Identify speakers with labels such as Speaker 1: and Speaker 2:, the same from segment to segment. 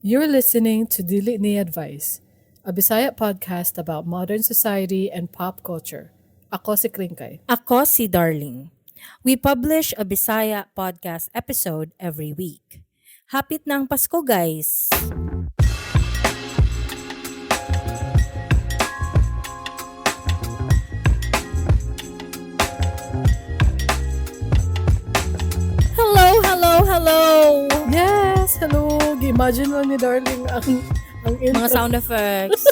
Speaker 1: You're listening to Dili Ni Advice, a Bisaya podcast about modern society and pop culture. Ako si Kringkay.
Speaker 2: Ako si Darling. We publish a Bisaya podcast episode every week. Hapit na ang Pasko, guys! Hello, hello, hello!
Speaker 1: Yes, hello. Gi-imagine lang ni Darling ang intro.
Speaker 2: Mga sound effects.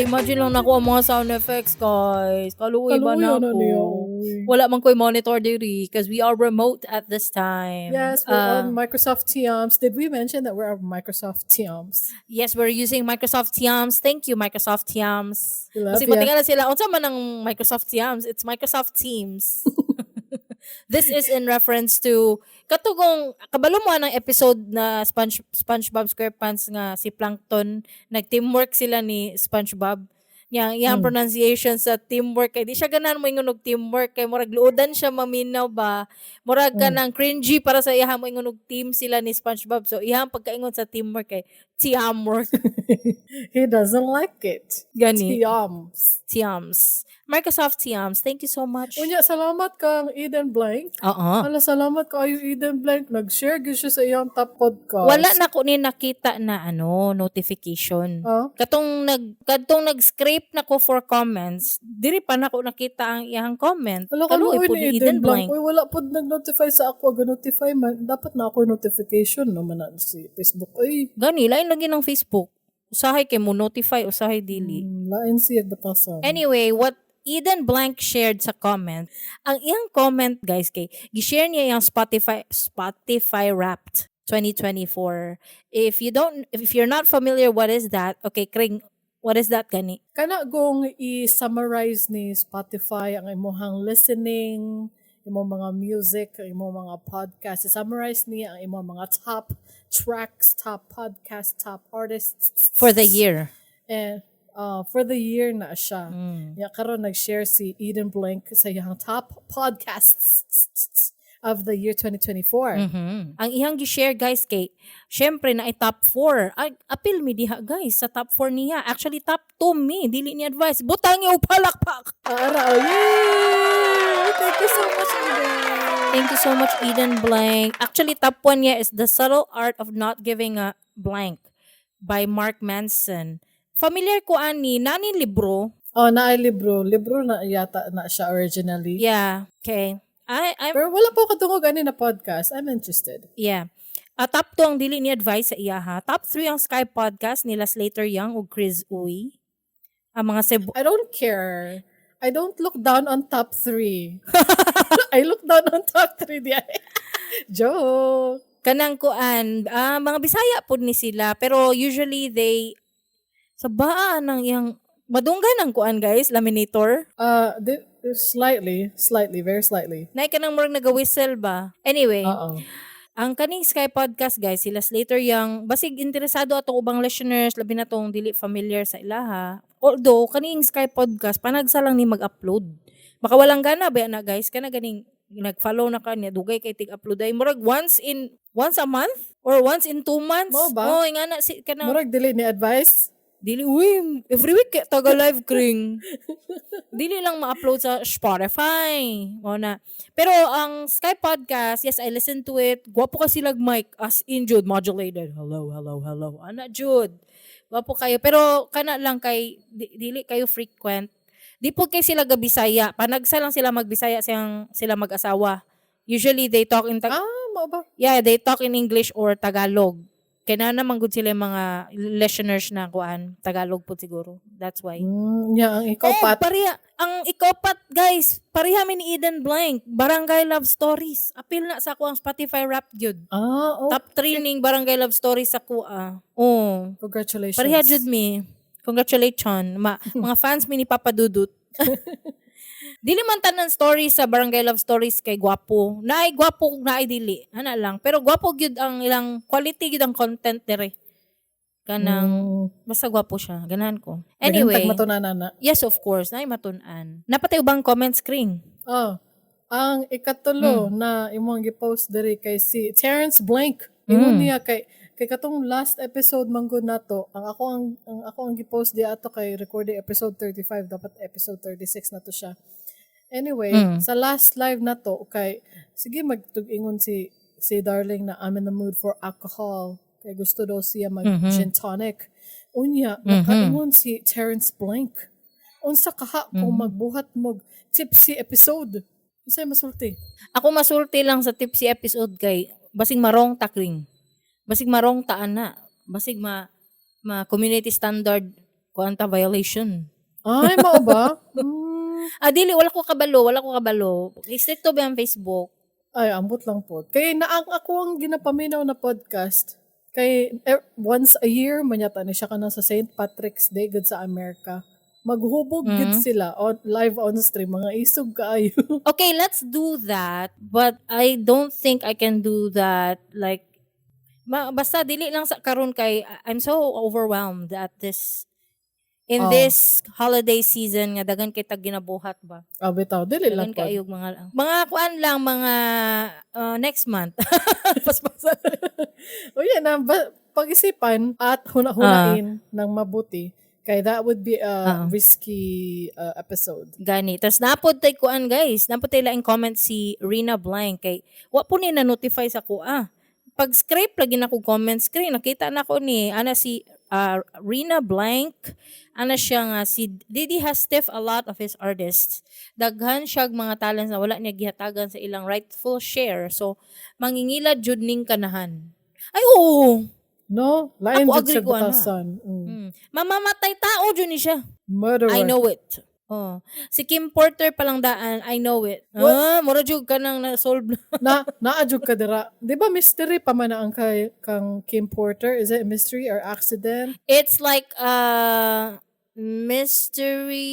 Speaker 2: Imagine lang nako ang mga sound effects, guys. Kaluoy ba
Speaker 1: Kaluoy
Speaker 2: na
Speaker 1: na
Speaker 2: ako?
Speaker 1: niya, oy.
Speaker 2: Wala man ko'y monitor diri because we are remote at this time.
Speaker 1: Yes, we're on Microsoft Teams. Did we mention that we're on Microsoft Teams?
Speaker 2: Yes, we're using Microsoft Teams. Thank you, Microsoft Teams.
Speaker 1: We love
Speaker 2: Kasi
Speaker 1: ya.
Speaker 2: matingala sila, unsa man ang Microsoft Teams? It's Microsoft Teams. This is in reference to katugong kabalo mo ang episode na SpongeBob SquarePants nga si Plankton, nag-teamwork sila ni SpongeBob. Yang iyang pronunciation sa teamwork kay di siya ganahan mo ingon og teamwork kay murag luodan siya maminaw ba. Murag kanang cringy para sa iyaha mo ingon og team sila ni SpongeBob. So iyang pagkaingon sa teamwork kay teamwork.
Speaker 1: He doesn't like it.
Speaker 2: Gani.
Speaker 1: Teams.
Speaker 2: Teams. Microsoft Teams. Thank you so much.
Speaker 1: Unya, salamat kang Eden Blank.
Speaker 2: Oo.
Speaker 1: Hala, salamat kaayo, Eden Blank. Nag-share gyud siya sa iyang top podcast.
Speaker 2: Wala na ko ni nakita na ano, notification.
Speaker 1: Ah?
Speaker 2: Katong nag-scrape na ko for comments, diri pa na ko nakita ang iyang comment.
Speaker 1: Wala ka
Speaker 2: Kaluoy
Speaker 1: luoy
Speaker 2: po
Speaker 1: ni
Speaker 2: ni
Speaker 1: Eden
Speaker 2: Eden
Speaker 1: Blank.
Speaker 2: Blank.
Speaker 1: Uy, wala pod nag-notify sa ako. Ga-notify man. Dapat na ako notification no man na si Facebook. Uy,
Speaker 2: Gani, lain lagi ng Facebook. Usahay kay mo notify, usahay dili.
Speaker 1: Lain siya batasan.
Speaker 2: Anyway, what Eden Blank shared sa comment, ang iyang comment, guys, kay gi-share niya yung Spotify Wrapped 2024. If you're not familiar what is that, okay, Kring, what is that gani?
Speaker 1: Kana gong i-summarize ni Spotify ang imuhang listening, imong mga music, ang imong mga podcast. I-summarize niya ang imong mga top tracks, top podcast, top artists.
Speaker 2: For the year.
Speaker 1: And for the year na siya. Ya karon nag-share si Eden Blank sa iyang top podcasts of the year 2024.
Speaker 2: Ang iyang gi-share, guys, kay syempre na ay top 4. Ay, apil mi diha, guys, sa top 4 niya. Actually top 2 mi, dili ni advice. Butang yung palakpak.
Speaker 1: Ara, oh, yay! Thank you so much, Eden.
Speaker 2: Thank you so much, Eden Blank. Actually, top 1 niya is The Subtle Art of Not Giving a Blank by Mark Manson. Familiar ko ani, nani libro.
Speaker 1: Oh, naay libro. Libro na yata na siya originally.
Speaker 2: Yeah, okay. I
Speaker 1: Pero wala po kadungog ani na podcast. I'm interested.
Speaker 2: Yeah. Top 2 ang dili ni advice sa iya ha. Top 3 ang Sky Podcast nila Slater Young ug Chris Uy. Ang mga Cebu
Speaker 1: I don't care. I don't look down on top three. I look down on top three. Di ay. Joke.
Speaker 2: Kanang kuan, mga Bisaya pud ni sila pero usually they sa baa ng iyang madunggan ang kuan, guys, laminator.
Speaker 1: Slightly, slightly, very slightly.
Speaker 2: Nay kanang murag naga-whistle ba. Anyway,
Speaker 1: Oo.
Speaker 2: Ang kaning Sky Podcast, guys, sila Slater Young, basig interesado atong ubang listeners, labi na tong dili familiar sa ilaha. Although kaning Sky Podcast panagsa lang ni mag-upload. Baka walang gana ba na, guys, kana ganing nag-follow na ka niya, dugay kay tig-upload ay murag once a month or once in 2 months.
Speaker 1: Mao ba?
Speaker 2: Oh, nga na si kanang
Speaker 1: Murag dili ni advice.
Speaker 2: Dili, uy, every week kay taga live, Kring. Dili lang ma-upload sa Spotify. Mao na. Pero ang Sky Podcast, yes, I listen to it. Gwapo kasi lag mic as in jud modulated. Hello, hello, hello. Ana jud. Gwapo kayo. Pero kana lang kay dili kayo frequent. Di po kay sila gabisaya. Panagsa lang sila magbisaya siyang sila mag-asawa. Usually they talk in
Speaker 1: Ah, mao ba?
Speaker 2: Yeah, they talk in English or Tagalog. Kaya na naman gud sila yung mga listeners na kuan, Tagalog po siguro. That's why.
Speaker 1: Nya ang
Speaker 2: Oh,
Speaker 1: ikaw pat.
Speaker 2: pareha, ang ikapat, guys, pareha mi ni Eden Blank, Barangay Love Stories. Apil na sa ako ang Spotify Wrapped gyud.
Speaker 1: Ah, oh.
Speaker 2: Top 3 ning Barangay Love Stories sa kuha. Oh.
Speaker 1: Congratulations.
Speaker 2: Pareha jud mi. Congratulations. Mga fans mi ni Papa Dudut. Dili man tanan story sa Barangay Love Stories kay gwapo. Naay gwapo ug naay dili. Ana lang. Pero gwapo gyud ang ilang quality gyud ang content dire. Kanang basta gwapo siya. Ganahan ko. Anyway,
Speaker 1: Anyway. Matunanan na.
Speaker 2: Yes, of course, naay matun-an. Napatay ubang comment screen.
Speaker 1: Oh. Ang ikatulo na imong gi-post diri kay si Terrence Blank. Ingon niya kay Kay katong last episode man gud nato, ang ako ang gi-post di ato kay recording episode 35, dapat episode 36 na to siya. Anyway, sa last live na to kay sige magtug-ingon si Darling na, "I'm in the mood for alcohol." Kay gusto daw siya mag gin tonic. Unya, nakaingon si Terrence Blank. Unsa kaha kung magbuhat mo tipsy episode? Unsay masulti?
Speaker 2: Ako masulti lang sa tipsy episode kay basig ma-wrong ta, Kring. Basig ma-wrong ta ana. Basig ma community standard kuan ta, violation.
Speaker 1: Ay, mao ba? Mm.
Speaker 2: Ah, dili, wala ko kabalo, wala ko kabalo. Stricto ba ang Facebook?
Speaker 1: Ay, ambot lang po. Kay naang ako ang ginapaminaw na podcast. Kay once a year, manyata ni siya kanang sa St. Patrick's Day gud sa Amerika. Maghubog gud sila on live on stream, mga isog kaayo.
Speaker 2: Okay, let's do that. But I don't think I can do that, like basta dili lang sa karon kay I'm so overwhelmed at this in this holiday season nga daghan kay tag ginabuhat ba.
Speaker 1: Ah, bitaw dili lang
Speaker 2: Daghan
Speaker 1: pod.
Speaker 2: kaayo mga kuan lang, mga next month. Paspasan.
Speaker 1: O yan na ba, pag-isipan at huna-hunain ng mabuti kay that would be a risky episode.
Speaker 2: Gani. Tas napod tay kuan, guys. Napod tay laing comment si Rina Blank kay wa po ni na-notify sa kuha. Pag scrape lagi na ko comment screen, nakita na ko ni ana si Rina Blank. Ana siya nga si Diddy has stiff a lot of his artists. Daghan siya mga talents na wala niya gihatagan sa ilang rightful share. So mangingilad jud ning kanahan. Ay, oo.
Speaker 1: No? Lain
Speaker 2: Ako
Speaker 1: jud
Speaker 2: agree
Speaker 1: sa
Speaker 2: ko, ana.
Speaker 1: batasan.
Speaker 2: Mamamatay tao jud ni siya.
Speaker 1: Murderer.
Speaker 2: I know it. Oh. Si Kim Porter palang daan, I know it.
Speaker 1: What?
Speaker 2: Ah, mura jud ka nang na-solve na.
Speaker 1: Na naa jud ka dira. Di ba mystery pa man na ang kay kang Kim Porter? Is it a mystery or accident?
Speaker 2: It's like a mystery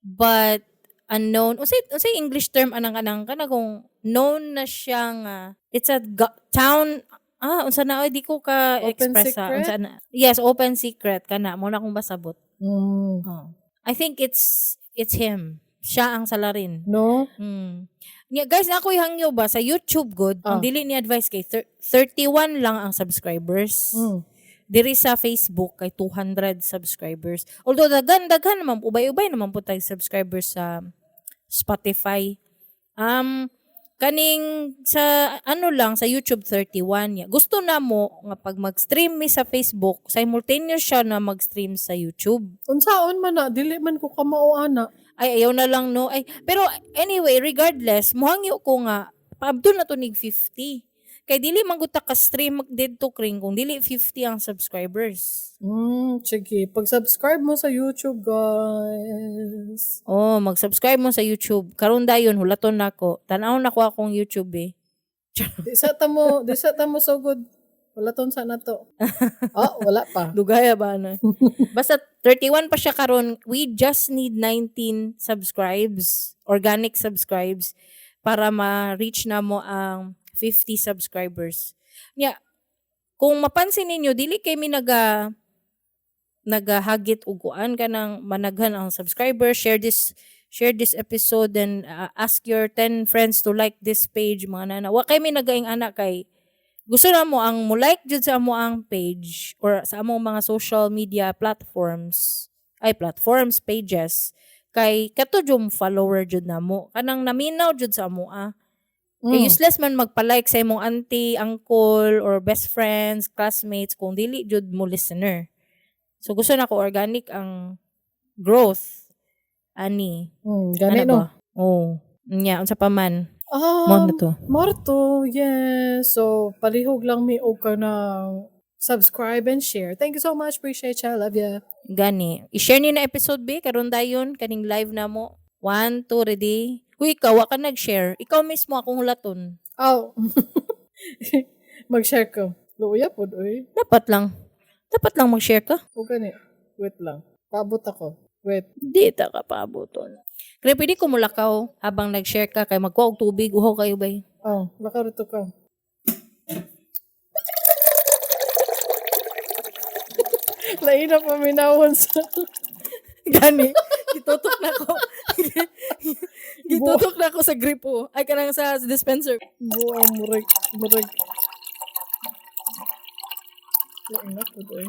Speaker 2: but unknown. Unsay English term anang kanang kana kung known na siya nga it's a town, ah, unsa na, oy, di ko ka
Speaker 1: Open
Speaker 2: express sa
Speaker 1: secret?
Speaker 2: Unsa na. Yes, open secret kana mo na akong basabot. Oh. I think it's him. Siya ang salarin.
Speaker 1: No?
Speaker 2: Nya guys, ako hangyo ba sa YouTube good, ang dili ni advice kay 31 lang ang subscribers. Diri sa Facebook kay 200 subscribers. Although daghan daghan naman, ubay-ubay naman po tayo subscribers sa Spotify. Kaning sa ano lang sa YouTube 31 ya. Gusto na mo nga pag mag-stream mi sa Facebook, simultaneous siya na mag-stream sa YouTube.
Speaker 1: Unsaon man na dili man ko kamao ana.
Speaker 2: Ay, ayaw na lang, no. Ay, pero anyway, regardless, muhangyo ko nga paabdol na to nig 50. Kay dili man gud ta ka stream didto, Kring, kung dili 50 ang subscribers.
Speaker 1: Sige. Pag-subscribe mo sa YouTube, guys.
Speaker 2: Oh, mag-subscribe mo sa YouTube. Karon dayon hulaton nako. Tan-aw na ko akong YouTube eh.
Speaker 1: Di sa ta mo so good. Wala ton sa na to. Oh, wala pa.
Speaker 2: Dugaya ba na? Basta 31 pa siya karon. We just need 19 subscribes, organic subscribes, para ma-reach na mo ang 50 subscribers. Nya, kung mapansin ninyo, dili kay mi nagahagit og kuan kanang managhan ang subscribers, share this episode and ask your 10 friends to like this page, mga nana. Wa kay mi nagaing ana kay gusto na mo ang mo like jud sa amo ang page or sa among mga social media platforms, ay, platforms, pages, kay kato jud follower jud namo kanang naminaw jud sa amo ah. Kay useless man magpa-like sa imong auntie, uncle or best friends, classmates kung dili jud mo listener. So gusto na ko organic ang growth ani.
Speaker 1: Gani
Speaker 2: Ano
Speaker 1: no.
Speaker 2: ba? Oh. Nya unsa pa man? Mo na to.
Speaker 1: Marto, yes. So, palihog lang mi og kanang subscribe and share. Thank you so much. Appreciate ya. Love ya.
Speaker 2: Gani. I-share ni na episode B karon dayon kaning live na mo. One, two, ready. Uy, ikaw, wa ka nag-share. Ikaw mismo akong hulaton.
Speaker 1: Oh. Mag-share ko. Luya pod, uy.
Speaker 2: Dapat lang. Dapat lang mag-share ka.
Speaker 1: O gani. Wait lang. Paabot ako. Wait.
Speaker 2: Di ta ka paaboton. Kaya pwede ko mulakaw habang nag-share ka kay magkuha og tubig. Uhaw kayo bay.
Speaker 1: Oh, nakarito ka. Lain na paminawon sa
Speaker 2: Gani. Gitutok na ko. Gitutok na ko sa gripo. Ay, kanang sa dispenser.
Speaker 1: Buang murag murag. Lain na pud oy.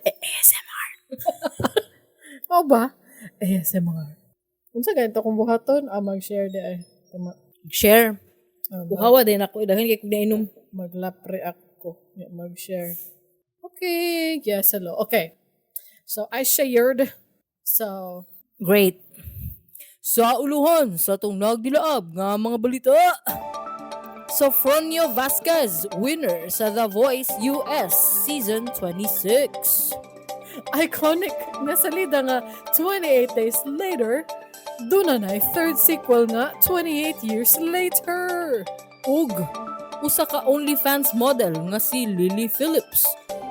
Speaker 2: ASMR.
Speaker 1: Mao ba? ASMR. Unsa ganito kung buhaton? Ah, mag-share di ay. Tama.
Speaker 2: Share.
Speaker 1: Ah,
Speaker 2: Buhawa din ako. Dahil kay kung nainom.
Speaker 1: Mag-lap react ko. Yeah, mag-share. Okay. Yes, hello. Okay. So, I shared. So,
Speaker 2: Great. Sa uluhan sa atong nagdilaab nga mga balita. Sofronio Vasquez, winner sa The Voice US Season 26.
Speaker 1: Iconic nga salida nga 28 Days Later, duna na third sequel nga 28 Years Later.
Speaker 2: Ug usa ka OnlyFans model nga si Lily Phillips.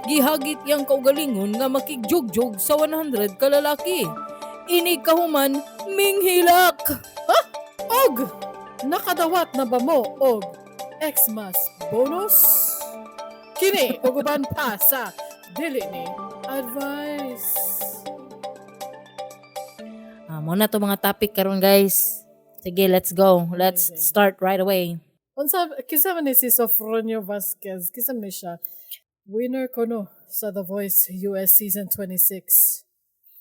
Speaker 2: Gihagit iyang kaugalingon nga makigjugjug sa 100 ka lalaki. Inig kahuman, minghilak!
Speaker 1: Og nakadawat na ba mo og Xmas bonus? Kini ug uban pa sa Dili Ni Advice.
Speaker 2: Ah, mao na to mga topic karon, guys. Sige, let's go. Let's
Speaker 1: Amazing.
Speaker 2: Start right away.
Speaker 1: Unsa, kinsa man ni si Sofronio Vasquez? Kinsa man ni siya? Winner kono sa The Voice US Season 26.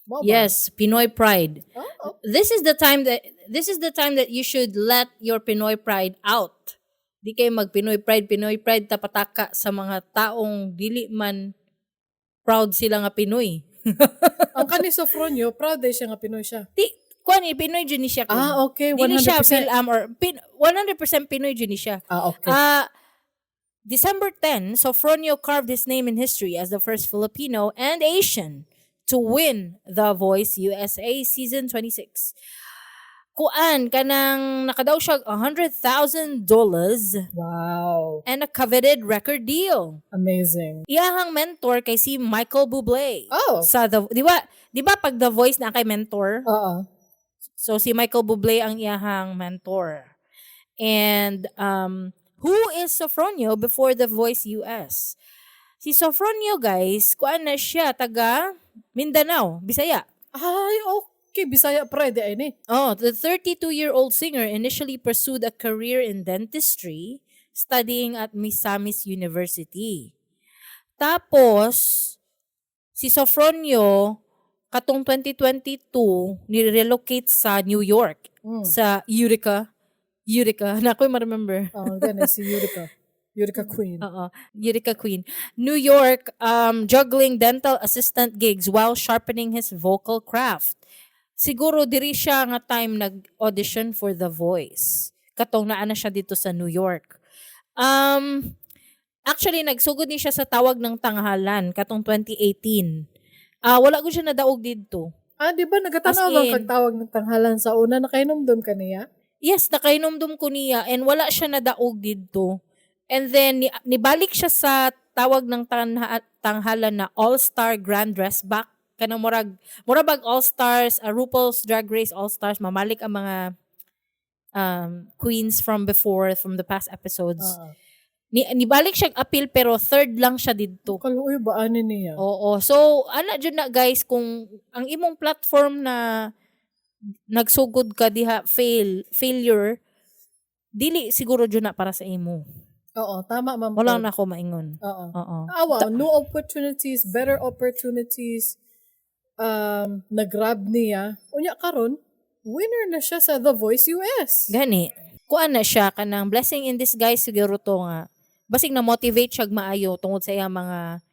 Speaker 1: Mao ba?
Speaker 2: Yes, Pinoy pride.
Speaker 1: Oh.
Speaker 2: This is the time that you should let your Pinoy pride out. Di kay mag Pinoy pride, Pinoy pride tapataka sa mga taong dili man proud sila nga Pinoy.
Speaker 1: Ang kani Sofronio, proud day siya nga Pinoy siya.
Speaker 2: Di kuan eh, Pinoy jud ni siya. Kuan.
Speaker 1: Ah, okay. 100%.
Speaker 2: Dili siya Phil-Am or 100% Pinoy jud ni siya.
Speaker 1: Ah, okay.
Speaker 2: Ah, December 10, Sofronio carved his name in history as the first Filipino and Asian to win The Voice USA Season 26. Kuan, kanang nakadaw siya $100,000 and a coveted record deal.
Speaker 1: Amazing.
Speaker 2: Iyahang mentor kay si Michael Bublé.
Speaker 1: Oh.
Speaker 2: Sa the, di ba pag The Voice na kay mentor?
Speaker 1: Oo.
Speaker 2: So si Michael Bublé ang iyahang mentor. And who is Sofronio before The Voice US? Si Sofronio, guys, kuan na siya taga Mindanao, Bisaya.
Speaker 1: Ay, okay. Bisaya pride ay ni.
Speaker 2: Oh, the 32-year-old singer initially pursued a career in dentistry, studying at Misamis University. Tapos, si Sofronio, katong 2022, ni-relocate sa New York, sa Utica. Utica. Na ako ma-remember.
Speaker 1: Oh, gani si Utica. Utica Queen.
Speaker 2: Oo. Utica Queen. New York, juggling dental assistant gigs while sharpening his vocal craft. Siguro diri siya nga time nag-audition for The Voice. Katong naa na siya dito sa New York. Actually, nagsugod ni siya sa Tawag ng Tanghalan katong 2018. Ah, wala ko siya nadaog didto.
Speaker 1: Ah, di ba nagatanaw
Speaker 2: As
Speaker 1: bang
Speaker 2: in-
Speaker 1: kag Tawag ng Tanghalan sa una, nakainomdom ka niya?
Speaker 2: Yes, nakainomdom ko niya and wala siya nadaog didto. And then nibalik siya sa Tawag ng Tanghalan na All-Star Grand Dress Back, kanang murag bag All Stars, RuPaul's Drag Race All Stars, mamalik ang mga queens from before, from the past episodes. Nibalik siya appeal pero third lang siya didto.
Speaker 1: Kaluoy ba ani niya?
Speaker 2: Oo. So, ana jud na, guys, kung ang imong platform na nagsugod ka diha failure, dili siguro jud na para sa imo.
Speaker 1: Oo, tama, ma'am.
Speaker 2: Wala na ako maingon.
Speaker 1: Oo.
Speaker 2: Oo.
Speaker 1: Awa, new opportunities, better opportunities, nag-grab niya. Unya karon, winner na siya sa The Voice US.
Speaker 2: Gani. Kuan na siya, kanang blessing in disguise siguro to nga. Basig na motivate siya maayo tungod sa iyang mga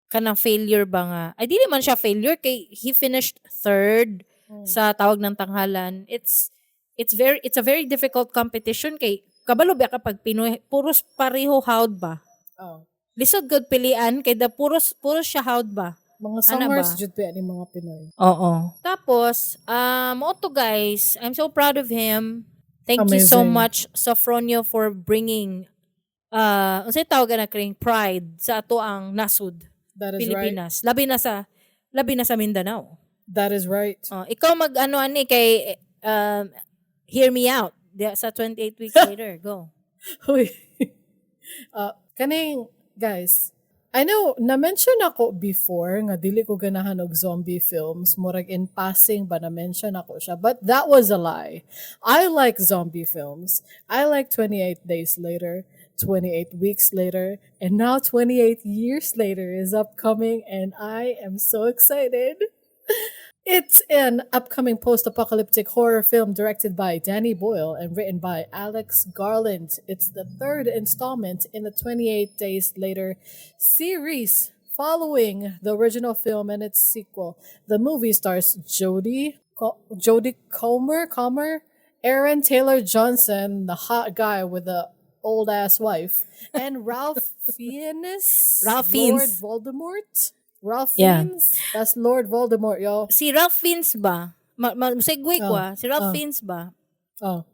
Speaker 2: kanang failure ba nga. Ay, dili man siya failure kay he finished third sa Tawag ng Tanghalan. It's a very difficult competition kay kabalo ba kapag Pinoy puros pareho hawd ba.
Speaker 1: Oh.
Speaker 2: Lisod gud pilian kay da puros siya hawd ba.
Speaker 1: Mga
Speaker 2: Ana
Speaker 1: songers
Speaker 2: ba?
Speaker 1: jud pa ni mga Pinoy.
Speaker 2: Oo. Tapos, mao to, guys, I'm so proud of him. Thank you so
Speaker 1: Amazing.
Speaker 2: much, Sofronio, for bringing unsay tawag na kring pride sa ato ang nasud,
Speaker 1: That is right.
Speaker 2: Pilipinas. Labi na sa Mindanao.
Speaker 1: That is right.
Speaker 2: Oh, ikaw mag ano ani kay hear me out Di, sa 28 Weeks Later. Go.
Speaker 1: Huy. Kaning guys, I know na-mention ako before nga dili ko ganahan og zombie films, murag in passing ba na-mention ako siya, but that was a lie. I like zombie films. I like 28 Days Later. 28 Weeks Later, and now 28 Years Later is upcoming, and I am so excited. It's an upcoming post-apocalyptic horror film directed by Danny Boyle and written by Alex Garland. It's the third installment in the 28 Days Later series, following the original film and its sequel. The movie stars Jodie Comer, Aaron Taylor Johnson, the hot guy with the old ass wife, and Ralph Fiennes,
Speaker 2: Ralph
Speaker 1: Lord
Speaker 2: Fiennes.
Speaker 1: Voldemort. Ralph Fiennes? That's Lord Voldemort, yo.
Speaker 2: Si Ralph Fiennes ba? Ma, segue ko
Speaker 1: Oh,
Speaker 2: ah. Si Ralph
Speaker 1: oh.
Speaker 2: Fiennes ba?
Speaker 1: Oh.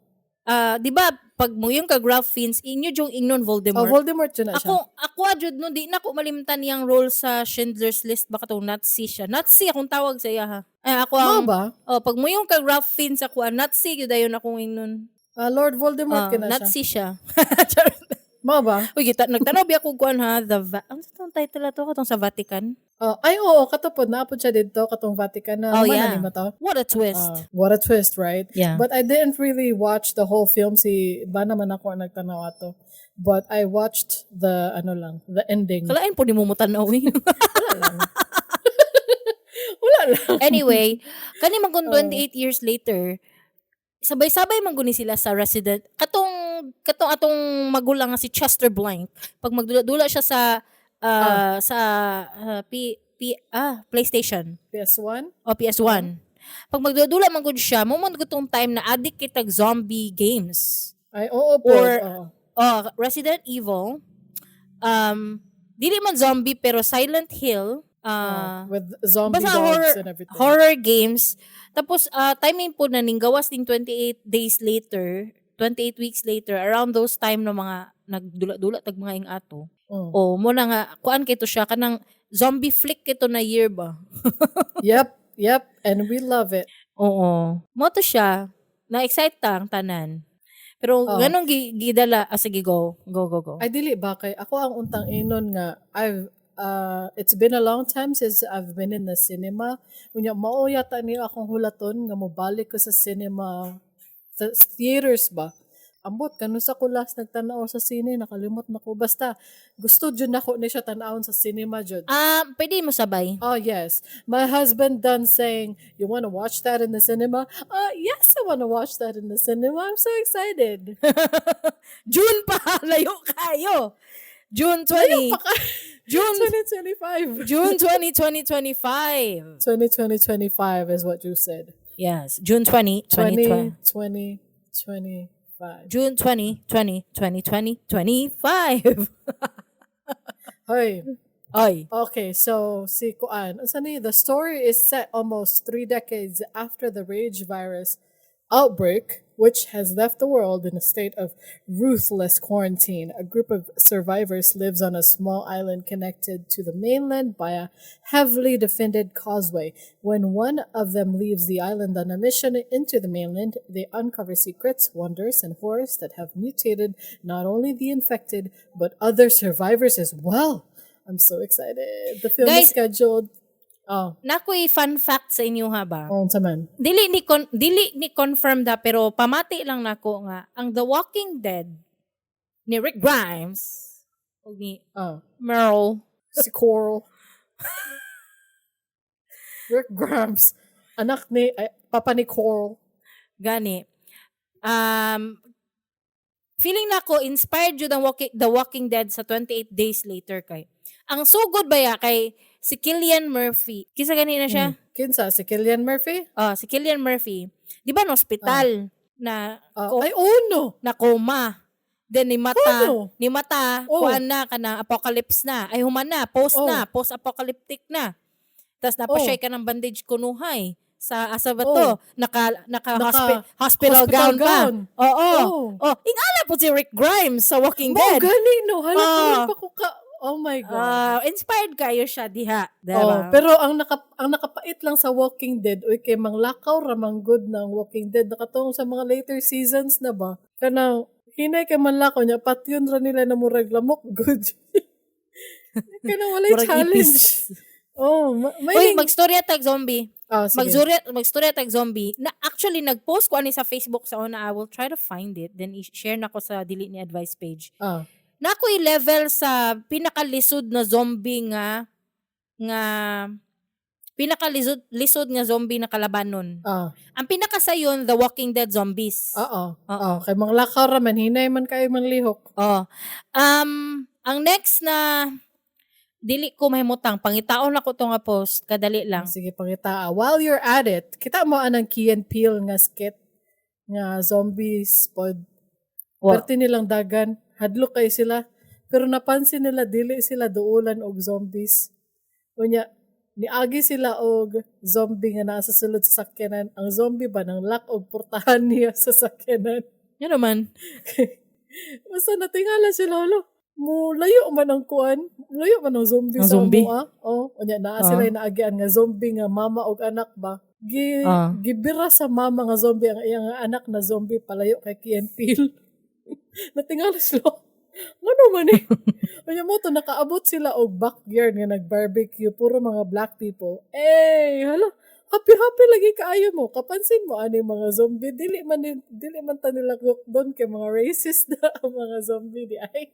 Speaker 2: Ah, di ba pag moingon kag Ralph Fiennes, inyo jung ingnon
Speaker 1: Oh,
Speaker 2: Voldemort?
Speaker 1: Voldemort jud na siya.
Speaker 2: Ako jud no, di na ko malimtan niyang role sa Schindler's List ba, katong Nazi siya. Nazi akong tawag sa iya ha. Ay, ako
Speaker 1: Mao
Speaker 2: ang
Speaker 1: ba?
Speaker 2: Oh, pag moingon kag Ralph Fiennes ako, ah, Nazi gyud dayon akong ingnon.
Speaker 1: Ah, Lord Voldemort
Speaker 2: Ah,
Speaker 1: kina siya.
Speaker 2: Nazi siya. Charot.
Speaker 1: Mao ba?
Speaker 2: Uy, kita nagtanaw biya ko kuan ha, ano tong title ato, katong sa Vatican?
Speaker 1: Oh, ay oo, kato pod naa pod siya didto, katong Vatican na
Speaker 2: Oh,
Speaker 1: man
Speaker 2: yeah.
Speaker 1: na nimo to.
Speaker 2: What a twist.
Speaker 1: Ah, what a twist, right?
Speaker 2: Yeah.
Speaker 1: But I didn't really watch the whole film, si bana man ako ang nagtanaw ato. But I watched the ano lang, the ending.
Speaker 2: Kalain po ni mo mutanaw eh.
Speaker 1: Wala lang. Wala lang.
Speaker 2: Anyway, kani man kung
Speaker 1: Oh.
Speaker 2: 28 Years Later, sabay-sabay man guni sila sa Resident, katong atong magulang nga si Chester Blank, pag magdula-dula siya sa sa P, P ah PlayStation
Speaker 1: PS1?
Speaker 2: o PS1. Pag magdula-dula man gud siya, mo man gud tong time na addict kitag zombie games.
Speaker 1: Ay, oo po.
Speaker 2: Or
Speaker 1: Oo.
Speaker 2: oh, Resident Evil, dili man zombie pero Silent Hill,
Speaker 1: Oh, with zombie
Speaker 2: basta
Speaker 1: dogs
Speaker 2: horror
Speaker 1: and everything.
Speaker 2: horror games. Tapos timing po na ning gawas ning 28 Days Later, 28 Weeks Later, around those time na mga nagdula-dula tag mga ing ato. O mo na nga kuan kito siya, kanang zombie flick kito na year ba.
Speaker 1: Yep, and we love it.
Speaker 2: Oo. Mo to siya. Na-excite ta ang tanan. Pero
Speaker 1: Oh.
Speaker 2: ganong gidala, ah, sige, go. Go, go, go.
Speaker 1: Ay dili ba kay ako ang untang inon nga I've it's been a long time since I've been in the cinema. Unya mao yata ni akong hulaton nga mobalik ko sa cinema, sa theaters ba. Ambot kanus-a ko last nagtanaw sa sine, nakalimot na ko. Basta gusto jud nako ni siya tan-awon sa cinema jud.
Speaker 2: Ah, pwede mo sabay.
Speaker 1: Oh yes. My husband done saying, "You want to watch that in the cinema?" Yes, I want to watch that in the cinema. I'm so excited.
Speaker 2: June pa, layo kayo. June 20.
Speaker 1: Pa ka.
Speaker 2: June
Speaker 1: 2025.
Speaker 2: June 20, 2025.
Speaker 1: 2025 is what you said.
Speaker 2: Yes, June 20, 2020.
Speaker 1: 20, 20, 25.
Speaker 2: June 20, 20, 20, 20, 25.
Speaker 1: Hoy.
Speaker 2: Oy.
Speaker 1: Okay, so si Kuan. Unsa ni? The story is set almost 3 decades after the rage virus outbreak, which has left the world in a state of ruthless quarantine. A group of survivors lives on a small island connected to the mainland by a heavily defended causeway. When one of them leaves the island on a mission into the mainland, they uncover secrets, wonders, and horrors that have mutated not only the infected, but other survivors as well. I'm so excited. The film
Speaker 2: Guys,
Speaker 1: is scheduled. Oh,
Speaker 2: Naa ko'y fun fact sa inyo ha ba?
Speaker 1: Oh, unsa man?
Speaker 2: Dili ni confirm da pero pamati lang nako nga ang The Walking Dead ni Rick Grimes ug ni
Speaker 1: Oh,
Speaker 2: Merle
Speaker 1: si Coral. Rick Grimes. Anak ni, ay, papa ni Coral.
Speaker 2: Gani. Feeling nako inspired jud ang The Walking Dead sa 28 Days Later kay. Ang sugod baya kay si Cillian Murphy. Kinsa gani na siya?
Speaker 1: Kinsa? Si Cillian Murphy?
Speaker 2: Ah, si Cillian Murphy. Di ba no hospital na
Speaker 1: Ah, ay, oh no!
Speaker 2: na coma. Then ni mata,
Speaker 1: Oh, no.
Speaker 2: ni mata,
Speaker 1: Oh.
Speaker 2: kuan na kanang apocalypse na. Ay human na, post
Speaker 1: Oh.
Speaker 2: na, post-apocalyptic na. Tapos napa
Speaker 1: Oh.
Speaker 2: siya ka ng bandage kunuhay sa asa ba
Speaker 1: Oh.
Speaker 2: to? Naka,
Speaker 1: Naka
Speaker 2: hospital
Speaker 1: hospital
Speaker 2: gown pa.
Speaker 1: gown.
Speaker 2: Oo.
Speaker 1: Oh.
Speaker 2: Oh, ingala po si Rick Grimes sa Walking
Speaker 1: Mo
Speaker 2: Dead.
Speaker 1: gani no. Hala,
Speaker 2: Ah.
Speaker 1: pa ko ka. Oh my God.
Speaker 2: Ah, inspired kayo siya diha,
Speaker 1: Oh,
Speaker 2: diba?
Speaker 1: pero ang nakapait lang sa Walking Dead, uy, kay manglakaw ra man gud ng Walking Dead, nakatong sa mga later seasons na ba, kanang hinay kay manlakaw niya, patyon ra nila na murag lamok good. Kanang walay
Speaker 2: Murag
Speaker 1: challenge.
Speaker 2: ipis.
Speaker 1: Oh, may
Speaker 2: Uy, magstorya tag zombie.
Speaker 1: Ah, sige.
Speaker 2: Magstorya tag zombie. Na actually nagpost ko ani sa Facebook sa una. I will try to find it then i-share na ko sa dili ni advice page.
Speaker 1: Ah.
Speaker 2: Na ako i-level sa pinakalisod na zombie nga nga pinakalisod lisod nga zombie na kalabanon. Ang pinakasayon, The Walking Dead zombies.
Speaker 1: Oo.
Speaker 2: Oo.
Speaker 1: Oh, kay mga lakaw ra man, hinay man kayo man lihok.
Speaker 2: Oh. Ang next na dili ko mahimutang, pangitaon ako to nga post, kadali lang.
Speaker 1: Sige, pangita. While you're at it, kita mo anang Key and Peele nga skit nga zombies pod.
Speaker 2: Wa.
Speaker 1: Perti nilang dagan, hadlok kay sila. Pero napansin nila dili sila duulan og zombies. Unya, niagi sila og zombie nga naa sa sulod sa sakyanan. Ang zombie ba nang lock og portahan niya sa sakyanan.
Speaker 2: Yan naman.
Speaker 1: Basta natingala sila, hala. Mo layo man ang kuan, layo man ang zombie
Speaker 2: Ang
Speaker 1: sa
Speaker 2: zombie?
Speaker 1: amoa. Oh, unya naa sila naagian nga zombie nga mama og anak ba. Gibira sa mama nga zombie ang iyang anak na zombie palayo kay Key and Peele. Natingala sila. Ngano man eh? Unya mo to nakaabot sila og backyard nga nag-barbecue, puro mga black people. Eh, hala, happy happy lagi kaayo mo. Kapansin mo ani mga zombie, dili man ta nila doon kay mga racist na ang mga zombie di ay.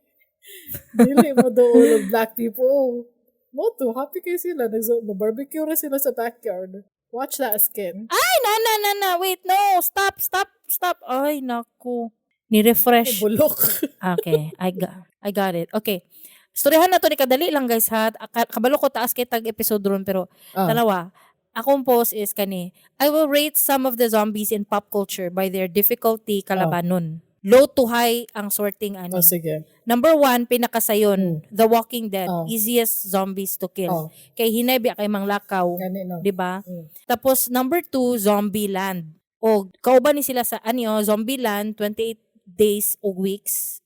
Speaker 1: Dili mo doon og black people. Mo to happy kay sila, nag barbecue ra sila sa backyard. Watch that skit.
Speaker 2: Ay, na, na, na, na. Wait, no. Stop, stop, stop. Ay, naku. Ni-refresh.
Speaker 1: Bulok.
Speaker 2: Okay, I got it. Okay. Storyahan na to ni kadali lang, guys, ha. Kabalo ko taas kay tag episode ron, pero tanawa. Akong post is kani. I will rate some of the zombies in pop culture by their difficulty kalabanon. Low to high ang sorting ani.
Speaker 1: Oh, sige.
Speaker 2: Number one, pinakasayon, The Walking Dead. Easiest zombies to kill. Kay hinay biya kay manglakaw,
Speaker 1: Gani no.
Speaker 2: 'di ba?
Speaker 1: Mm.
Speaker 2: Tapos number two, Zombieland. O kauban ni sila sa ano, Zombieland, 28 Days ug Weeks,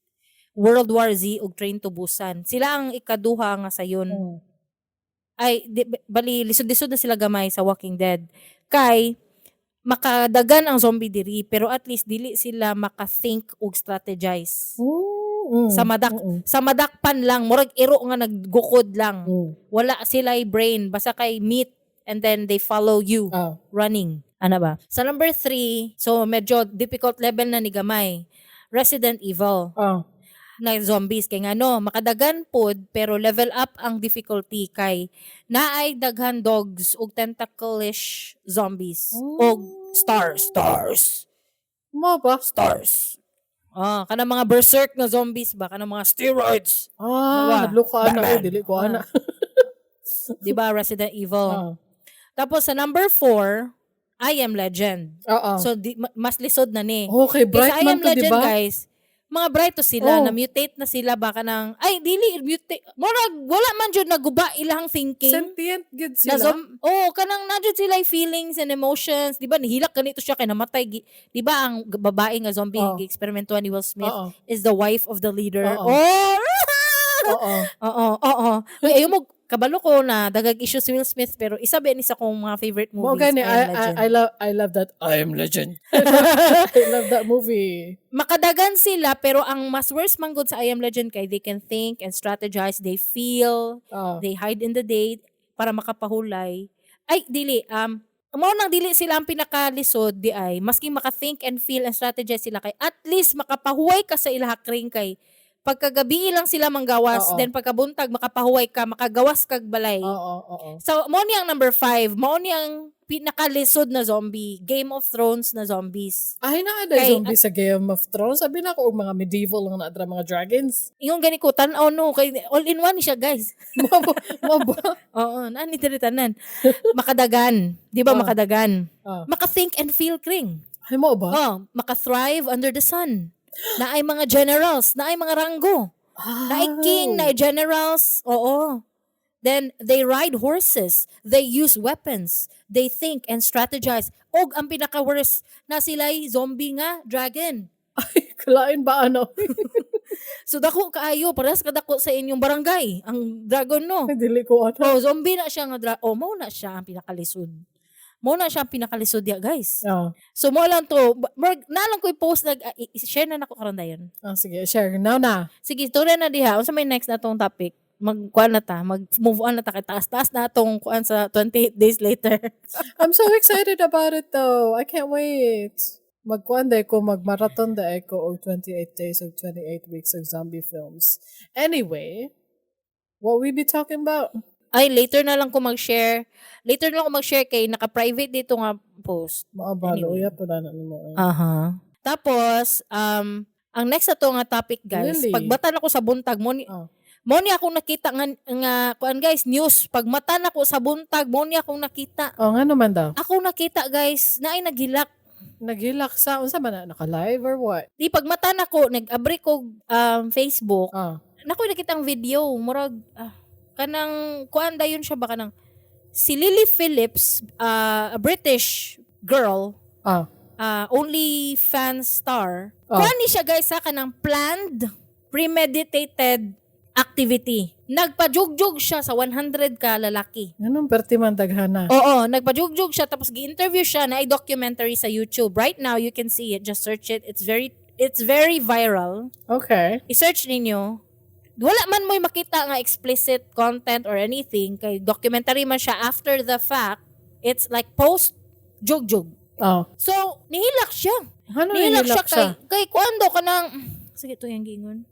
Speaker 2: World War Z ug Train to Busan. Sila ang ikaduha nga sayon. Ay di, bali lisod-lisod na sila gamay sa Walking Dead. Kay makadagan ang zombie diri, pero at least dili sila maka-think ug strategize. Sa madakpan lang, murag iro nga naggukod lang. Wala sila brain, basta kay meat and then they follow you running. Ano ba? Sa number three, so medyo difficult level na ni gamay. Resident Evil na zombies kay ngano makadagan pod, pero level up ang difficulty kay naay daghan dogs ug tentacle-ish zombies ug stars, stars.
Speaker 1: Mo ba?
Speaker 2: Stars, kanang mga berserk nga zombies ba, kanang mga steroids.
Speaker 1: Ah,
Speaker 2: Diba?
Speaker 1: hadlok ko ana,
Speaker 2: Batman.
Speaker 1: eh, dili ko ana.
Speaker 2: Di ba, Resident Evil?
Speaker 1: Ah.
Speaker 2: Tapos sa number four, I Am Legend.
Speaker 1: Oo.
Speaker 2: So di, mas lisod na ni.
Speaker 1: Okay,
Speaker 2: Kay
Speaker 1: bright
Speaker 2: sa I
Speaker 1: man
Speaker 2: Am
Speaker 1: to, di
Speaker 2: Legend,
Speaker 1: ba?
Speaker 2: guys, mga bright to sila,
Speaker 1: Oh.
Speaker 2: na mutate na sila baka ng, ay, dili mutate. Murag wala man jud naguba ilang thinking.
Speaker 1: Sentient gid
Speaker 2: Na
Speaker 1: sila.
Speaker 2: oh, kanang na jud sila feelings and emotions, di ba? Nihilak ganito siya kay namatay. Di ba ang babae nga zombie gi-eksperimentuhan ni Will Smith is the wife of the leader.
Speaker 1: Oo.
Speaker 2: Oh!
Speaker 1: Oo.
Speaker 2: Oo. Uy, ayaw mo kabalo ko na dagag issue si Will Smith, pero isa ba ni sa akong mga favorite
Speaker 1: Mo
Speaker 2: movies,
Speaker 1: gani,
Speaker 2: I Am Legend.
Speaker 1: I love that I Am Legend. I love that movie.
Speaker 2: Makadagan sila, pero ang mas worst man gud sa I Am Legend kay they can think and strategize, they feel, they hide in the day para makapahulay. Ay, dili mao nang dili sila ang pinakalisod di ay maski maka-think and feel and strategize sila, kay at least makapahuway ka sa ilaha kring, kay pagkagabi lang sila manggawas,
Speaker 1: Oo.
Speaker 2: then pagkabuntag makapahuway ka, makagawas kag balay.
Speaker 1: Oo, oo.
Speaker 2: So, mao ni ang number five. Mao ni ang pinakalisod na zombie. Game of Thrones na zombies.
Speaker 1: Ay, naa na
Speaker 2: Kay-
Speaker 1: zombie sa Game of Thrones. Sabi na ako, og mga medieval lang na adra mga dragons.
Speaker 2: Yung gani ko, tan-aw no, kay all in one siya, guys.
Speaker 1: Mabo, mabo.
Speaker 2: Oo, nani diri tanan. Makadagan, di ba
Speaker 1: Ah.
Speaker 2: makadagan?
Speaker 1: Ah.
Speaker 2: Maka-think and feel kring.
Speaker 1: Ay, mo ba?
Speaker 2: Oh, maka-thrive under the sun. Naay mga generals, naay mga ranggo. Naay king, naay generals. Oo. Then they ride horses, they use weapons, they think and strategize. Og ang pinaka-worst na sila'y zombie nga dragon.
Speaker 1: Ay, kalain ba ano?
Speaker 2: So dako kaayo, parehas kadako sa inyong barangay ang dragon, no.
Speaker 1: Dili ko ano.
Speaker 2: Oh, zombie na siya nga oh, mao na siya ang pinakalisod. Mao na siya ang pinakalisod ya, guys. So mo lang to, na lang ko i-post nag i-share na nako karon dayon.
Speaker 1: Ah, sige, share now na.
Speaker 2: Sige, tuloy na diha. Unsa may next na tong topic? Magkuan na ta, mag-move on na ta kay taas-taas na atong kuan sa 28 Days Later.
Speaker 1: I'm so excited about it though. I can't wait. Magkuan day ko, magmarathon day ko og 28 days or 28 weeks of zombie films. Anyway, what we be talking about?
Speaker 2: Ay, later na lang ko mag-share. Later na lang ko mag-share kay naka-private dito nga post.
Speaker 1: Maabalo,
Speaker 2: Anyway.
Speaker 1: uya pala na nimo, eh.
Speaker 2: Aha. Tapos, ang next na to nga topic, guys,
Speaker 1: Lily.
Speaker 2: Pagbata na ko sa buntag, mo ni, mo ni akong nakita nga kuan, guys, news. Pagmata na ko sa buntag, mo ni akong nakita.
Speaker 1: Oh, nga naman daw.
Speaker 2: Ako nakita, guys, na ay naghilak.
Speaker 1: Naghilak sa, unsa man na, naka-live or what?
Speaker 2: Di pagmata na ko, nag-abri ko Facebook. Nako nakita ang video, murag kanang kuan dayon siya ba, kanang si Lily Phillips, a British girl, only fan star. Kuan ni siya, guys, sa kanang planned, premeditated activity. Nagpajugjug siya sa 100 ka lalaki.
Speaker 1: Nganong perti man daghana?
Speaker 2: Oo, nagpajugjug siya tapos gi-interview siya na ay documentary sa YouTube. Right now you can see it, just search it. It's very viral. I-search ninyo. Wala man mo'y makita nga explicit content or anything kay documentary man siya after the fact. It's like post jugjug. So, nihilak siya.
Speaker 1: Ano
Speaker 2: Nihilak siya
Speaker 1: nihilak siya?
Speaker 2: kay kuan daw kanang, sige to yung giingon.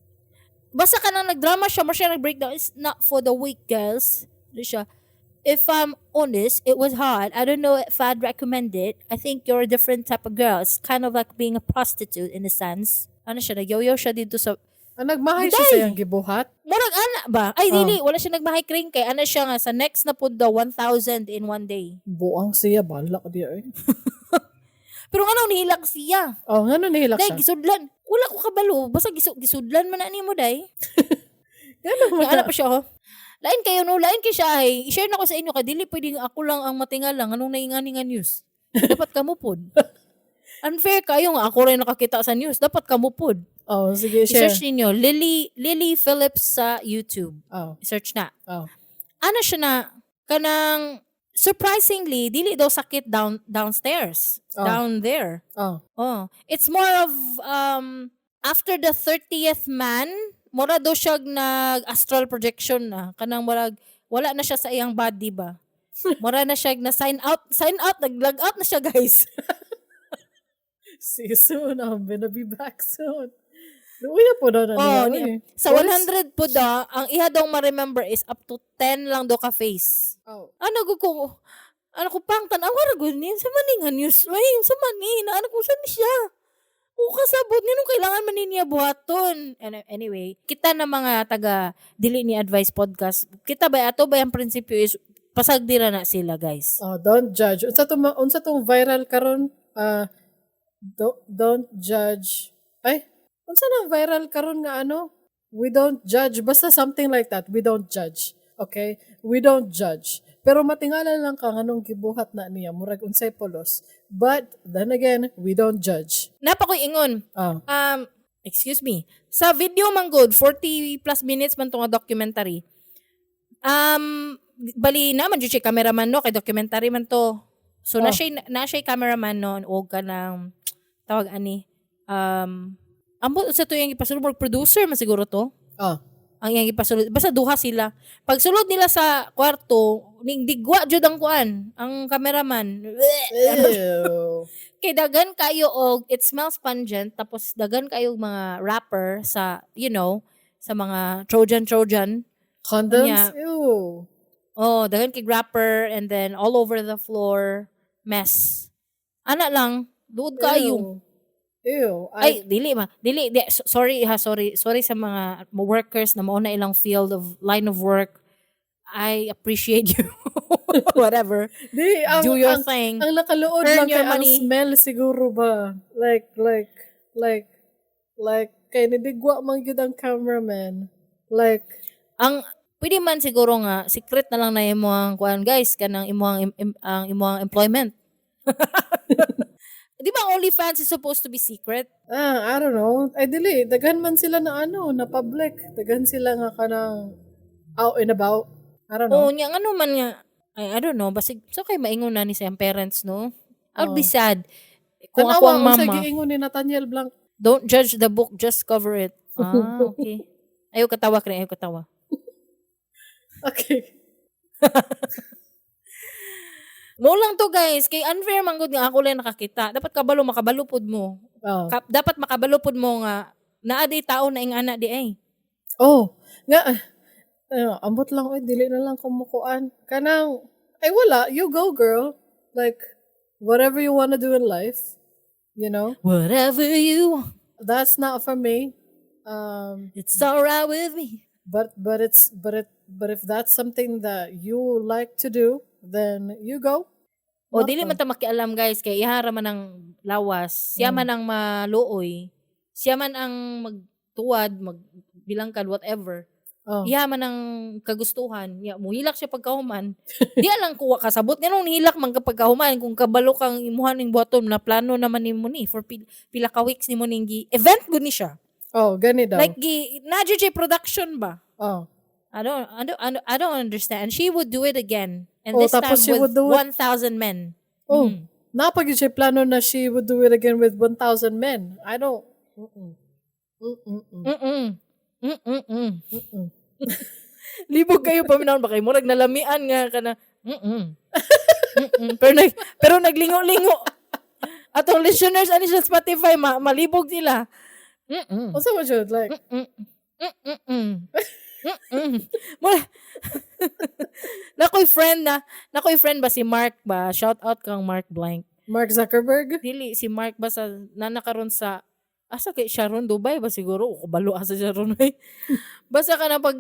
Speaker 2: Basta kanang nagdrama siya, mo siya nag-breakdown. "It's not for the weak, girls." Di siya. "If I'm honest, it was hard. I don't know if I'd recommend it. I think you're a different type of girl. It's kind of like being a prostitute in a sense." Ano siya, nagyoyo siya dito sa
Speaker 1: Ah, nagmahay siya
Speaker 2: Day!
Speaker 1: sa iyang gibuhat?
Speaker 2: Murag ana ba? Ay, dili. Wala siya nagmahay kring kay ana siya nga sa next na pud daw 1,000 in one day.
Speaker 1: Buang siya, balak di ay.
Speaker 2: Pero ano, nihilak siya.
Speaker 1: Oh, ngano nihilak
Speaker 2: Day,
Speaker 1: siya?
Speaker 2: Gisudlan. Wala ko kabalo. Basta gisudlan man na nimo, day.
Speaker 1: Ngano man
Speaker 2: Nga ana pa siya, oh. Lain kayo, no? Lain kay siya, ay. I-share na ko sa inyo, kay dili pwedeng ako lang ang matingala. Anong naingani nga news? Dapat kamo pod. Unfair kayo nga ako rin nakakita sa news. Dapat kamo pod.
Speaker 1: Oh, sige, share.
Speaker 2: I-search ninyo. Lily Phillips sa YouTube. I-search na. Ano siya na, kanang, surprisingly, dili daw sakit downstairs. Down there. Oh, it's more of after the 30th man, mura daw siya nag astral projection na. Kanang murag wala na siya sa iyang body ba. Mura na siya na sign out, nag-log out na siya, guys.
Speaker 1: See you soon. I'm gonna be back soon. Luya po daw na
Speaker 2: Oh,
Speaker 1: niya, eh.
Speaker 2: sa 100 po daw, ang iha daw ma-remember is up to 10 lang daw ka face. Ano ko, ano ko pang tan-awa ra gud ni sa maning nga news ay sa mani na ano kung saan siya. O kasabot nganong kailangan man niya buhaton. And anyway, kita na mga taga Dili Ni Advice Podcast, kita ba ato ba ang prinsipyo is pasagdira na sila, guys.
Speaker 1: Oh, don't judge. Unsa tong viral karon? Ah, don't judge. Ay, unsa nang viral karon nga ano? We don't judge. Basta something like that. We don't judge. Okay? We don't judge. Pero matingala lang ka nganong gibuhat na niya. Murag unsay pulos. But then again, we don't judge.
Speaker 2: Napa ko'y ingon. Excuse me. Sa video man good, 40 plus minutes man to nga documentary. Bali naman jud siya cameraman, no, kay documentary man to. So na siya cameraman noon og kanang tawag ani ambot sa to yung ipasulod, murag producer man siguro to. Ang iyang ipasulod. Basta duha sila. Pagsulod nila sa kwarto, ning digwa jud ang kuan, ang cameraman.
Speaker 1: Ew.
Speaker 2: Kay dagan kayo og it smells pungent, tapos dagan kayo og mga wrapper sa sa mga Trojan Trojan.
Speaker 1: Condoms?
Speaker 2: Unya.
Speaker 1: Ew.
Speaker 2: Oh, dagan kay wrapper and then all over the floor, mess. Ana lang, duod kaayo.
Speaker 1: Ew. Ew.
Speaker 2: Ay, dili ma. Dili, di, sorry ha, sorry. Sorry sa mga workers na mao na ilang field of line of work. I appreciate you. Whatever.
Speaker 1: Di,
Speaker 2: Do your thing.
Speaker 1: ang nakaluod
Speaker 2: Earn
Speaker 1: lang
Speaker 2: your
Speaker 1: kay ang
Speaker 2: money.
Speaker 1: smell siguro ba? Like, kay nidigwa man gyud ang cameraman. Like,
Speaker 2: Ang pwede man siguro nga secret na lang na imo ang kuan, guys, kanang imo ang imo ang employment. Di ba OnlyFans is supposed to be secret?
Speaker 1: Ah, I don't know. Ay, dili. Daghan man sila na ano, na public. Daghan sila nga kanang out and about. I don't know.
Speaker 2: Oo, nya ngano man nga ay, I don't know, basig so kay maingon na ni sa iyang parents, no? I'd be
Speaker 1: Oo.
Speaker 2: sad kung ako
Speaker 1: Tanawa,
Speaker 2: ang
Speaker 1: unsay
Speaker 2: mama.
Speaker 1: giingon ni Nathaniel Blanc.
Speaker 2: Don't judge the book, just cover it. Ah, okay. Ayaw katawa, Kring. Ayaw katawa.
Speaker 1: Okay.
Speaker 2: Mao lang to, guys, kay unfair man gud nga ako lang nakakita. Dapat kabalo makabalo pud mo.
Speaker 1: Oh.
Speaker 2: Dapat makabalo pud mo nga naa di tao na ingana di ay.
Speaker 1: Oh, nga ano, ambot lang oy, dili na lang kumukuan. Kanang ay wala, you go, girl. Like, whatever you wanna do in life.
Speaker 2: Whatever you want,
Speaker 1: That's not for me.
Speaker 2: It's alright with me.
Speaker 1: But it's but it but if that's something that you like to do, then you go.
Speaker 2: O dili man ta makialam, guys, kay iha ra man ang lawas, siya man ang maluoy, siya man ang magtuwad, magbilangkad, whatever.
Speaker 1: Oh.
Speaker 2: Iha man ang kagustuhan, ya muhilak siya pagkahuman. Di lang kuwa kasabot nganong nihilak man ka pagkahuman kung kabalo kang imuha ning buhaton na plano naman nimo ni for pila ka weeks nimo ning gi event gud ni siya.
Speaker 1: Oh, gani daw.
Speaker 2: Like gi na production ba?
Speaker 1: Oh.
Speaker 2: I don't understand. And she would do it again. And
Speaker 1: Oh,
Speaker 2: this time
Speaker 1: tapos she
Speaker 2: with
Speaker 1: would do it-
Speaker 2: 1,000 men.
Speaker 1: Oh, naa pa gyud siya plano na she would do it again with 1,000 men. I don't. Mm-mm.
Speaker 2: Mm-mm.
Speaker 1: Mm-mm.
Speaker 2: Libog kayo paminaw ba kayo? Murag nalamian nga kana. Mm-mm. Mm-mm. Pero naglingo-lingo. Atong listeners ani sa Spotify malibog sila. Mm-mm.
Speaker 1: Unsa man jud like
Speaker 2: Mm-mm. Mm-mm. Mm-mm. Mura. Nakoy friend ba si Mark ba? Shout out kang Mark Blank.
Speaker 1: Mark Zuckerberg?
Speaker 2: Dili si Mark ba sa na nakaron sa asa kay Sharon Dubai ba siguro o kabalo asa Sharon ay. Basta ka na pag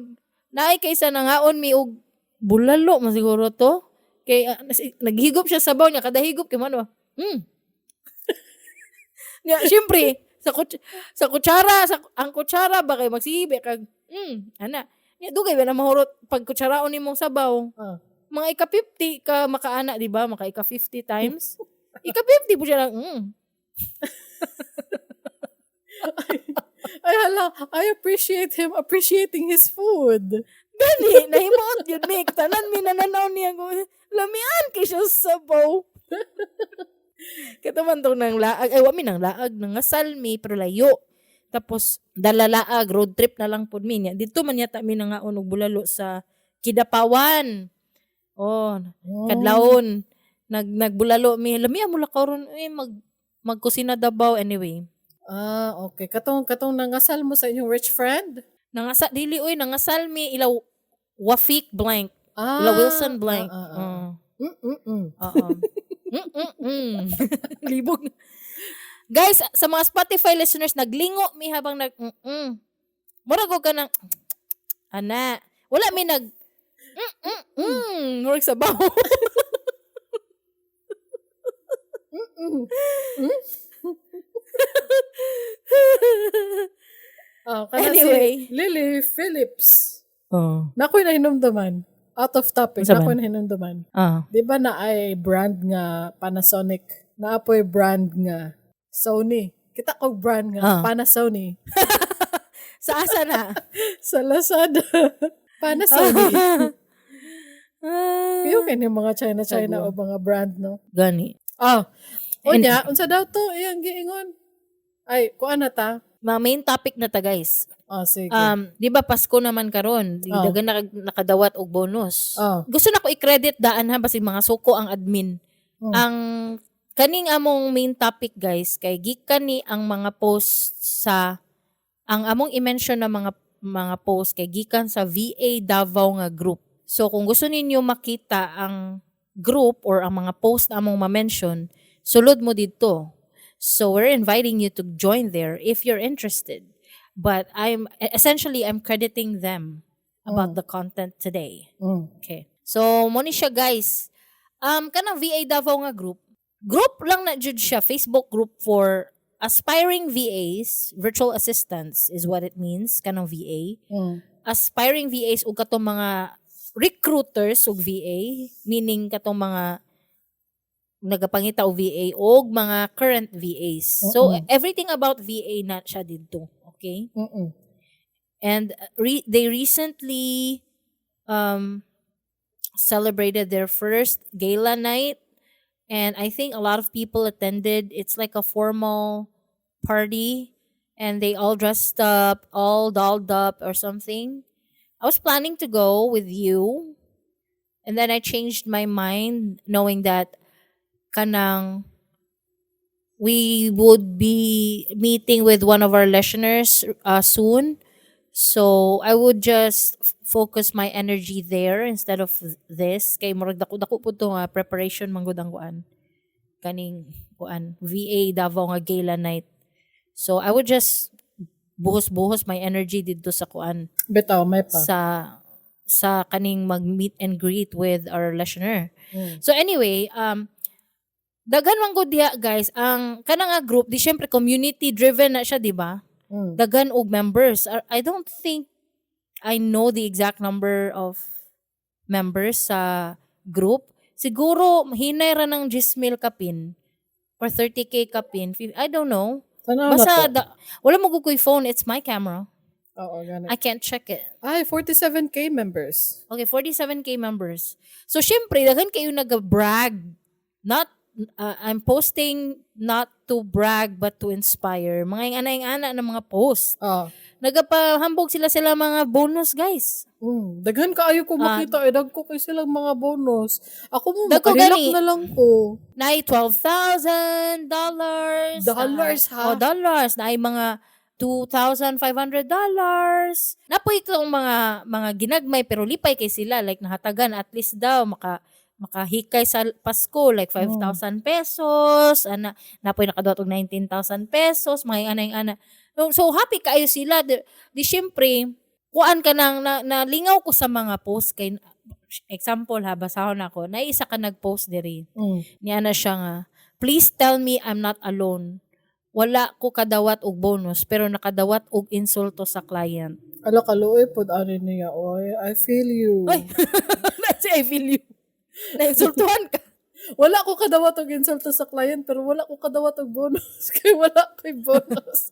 Speaker 2: naay kaysa nangaon mi og bulalo man siguro to. Kay naghigop siya sa sabaw niya kada higop kay mano. Nya syempre sa kutsara sa ang kutsara ba kay magsihibi kag ana. Nya dugay ba na mahurot pag kutsaraon nimong sabaw.
Speaker 1: Ah.
Speaker 2: Mga ika 50 ka makaana, di ba? Maka ika 50 times. Ika 50 po siya lang.
Speaker 1: Ay hala, I appreciate him appreciating his food.
Speaker 2: Gani, nahimuot yun mi. Tanan mi nananaw niya ko. Lamian kay siya sa sabaw. Kato man tong nang laag. Ay, wa mi nang laag. Nangasal mi, pero layo. Tapos, dalalaag, road trip na lang pud mi niya. Dito man yata mi nangaon og bulalo sa Kidapawan. Oh, kadlawon. Nagbulalo mi. Lami mo karon eh magkusina Davao anyway.
Speaker 1: Ah, okay. Katong nangasal mo sa inyong rich friend?
Speaker 2: Nangasa dili oy nangasal mi ila Wafik blank,
Speaker 1: Ah,
Speaker 2: ila Wilson blank.
Speaker 1: Ah.
Speaker 2: Oh.
Speaker 1: Oo.
Speaker 2: Oo. Libog. Guys, sa mga Spotify listeners, naglingo mi habang nag mm. Mura ko ka ng ana. Wala mi nag mm. Murag sabaw.
Speaker 1: Ah, kana
Speaker 2: Anyway.
Speaker 1: si Lily Phillips.
Speaker 2: Oh.
Speaker 1: Nakoy nahinumduman. Out of topic,
Speaker 2: Unsa man?
Speaker 1: nakoy nahinumduman.
Speaker 2: Ah.
Speaker 1: Di ba na ay brand nga Panasonic? Naapoy brand nga Sony. Kita ko brand nga Panasonic.
Speaker 2: Sa asa na?
Speaker 1: Sa Lazada. Panasonic.
Speaker 2: Ah.
Speaker 1: Kayo kini mga China-China
Speaker 2: Sago.
Speaker 1: o mga brand, no?
Speaker 2: Gani.
Speaker 1: Ah. Unya, unsa daw to? Iyang giingon. Ay, kuan na ta?
Speaker 2: Mga main topic na ta, guys.
Speaker 1: Ah, sige.
Speaker 2: Di ba Pasko naman karon, di
Speaker 1: Oh.
Speaker 2: dagan nakadawat og bonus.
Speaker 1: Oh.
Speaker 2: Gusto na ko i-credit daan ha basig mga suko ang admin. Ang kaning among main topic, guys, kay gikan ni ang mga post sa ang among i-mention na mga post kay gikan sa VA Davao nga group. So kung gusto ninyo makita ang group or ang mga post na among ma-mention, sulod mo didto. So we're inviting you to join there if you're interested. But I'm essentially I'm crediting them about the content today. Okay. So mo ni siya, guys. Kanang VA Davao nga group, group lang na jud siya, Facebook group for aspiring VAs, virtual assistants is what it means kanang VA. Aspiring VAs ug katong mga recruiters ug VA, meaning katong mga nagapangita og VA og mga current VAs. So everything about VA na siya didto, okay?
Speaker 1: Mm-mm.
Speaker 2: And they recently celebrated their first gala night and I think a lot of people attended. It's like a formal party and they all dressed up, all dolled up or something. I was planning to go with you and then I changed my mind knowing that Kanang we would be meeting with one of our listeners soon. So I would just focus my energy there instead of this kay murag dako-dako pud to nga preparation man gud ang kuan, kaning kuan VA Davao nga gala night. So I would just buhos-buhos my energy didto sa kuan,
Speaker 1: Bitaw, may pa.
Speaker 2: sa kaning mag meet and greet with our listener. So anyway, daghan man gud diha, guys, ang kanang nga group di syempre community driven na siya, di ba?
Speaker 1: Mm.
Speaker 2: Daghan og members. I don't think I know the exact number of members sa group. Siguro hinay ra ng 10,000 kapin or 30K kapin. I don't know.
Speaker 1: Tanaw na
Speaker 2: Basta
Speaker 1: to.
Speaker 2: Wala mo ko'y phone, it's my camera.
Speaker 1: Oo, gani.
Speaker 2: I can't check it.
Speaker 1: Ay, 47K members.
Speaker 2: Okay, 47K members. So, syempre, daghan kayo nag-brag. Not, I'm posting not to brag but to inspire. Mga yung ana ng mga post. Nagapahambog sila mga bonus, guys.
Speaker 1: Daghan kaayo ko makita eh dagko kay silang mga bonus. Ako mo
Speaker 2: Dagko
Speaker 1: makahilak
Speaker 2: gani.
Speaker 1: Na lang ko.
Speaker 2: Naay $12,000. Dollars,
Speaker 1: ha?
Speaker 2: Oh, dollars. Naay mga $2,500. Napoy itong mga ginagmay pero lipay kay sila, like nahatagan at least daw makahikay sa Pasko, like 5,000 pesos ana, napoy nakaduot og 19,000 pesos, mga ana yung ana. So happy kaayo sila. Di syempre kuan ka nang na, nalingaw ko sa mga post kay, example ha, basahon ako na isa ka nag-post diri, niya na siya nga, "Please tell me I'm not alone. Wala ko kadawat og bonus pero nakadawat og insulto sa client."
Speaker 1: Ala, kaluoy pod ani niya oy. I feel you.
Speaker 2: Oy. That's I feel you. Nainsultuhan ka.
Speaker 1: Wala ko kadawat og insulto sa client pero wala ko kadawat og bonus kay wala ko'y bonus.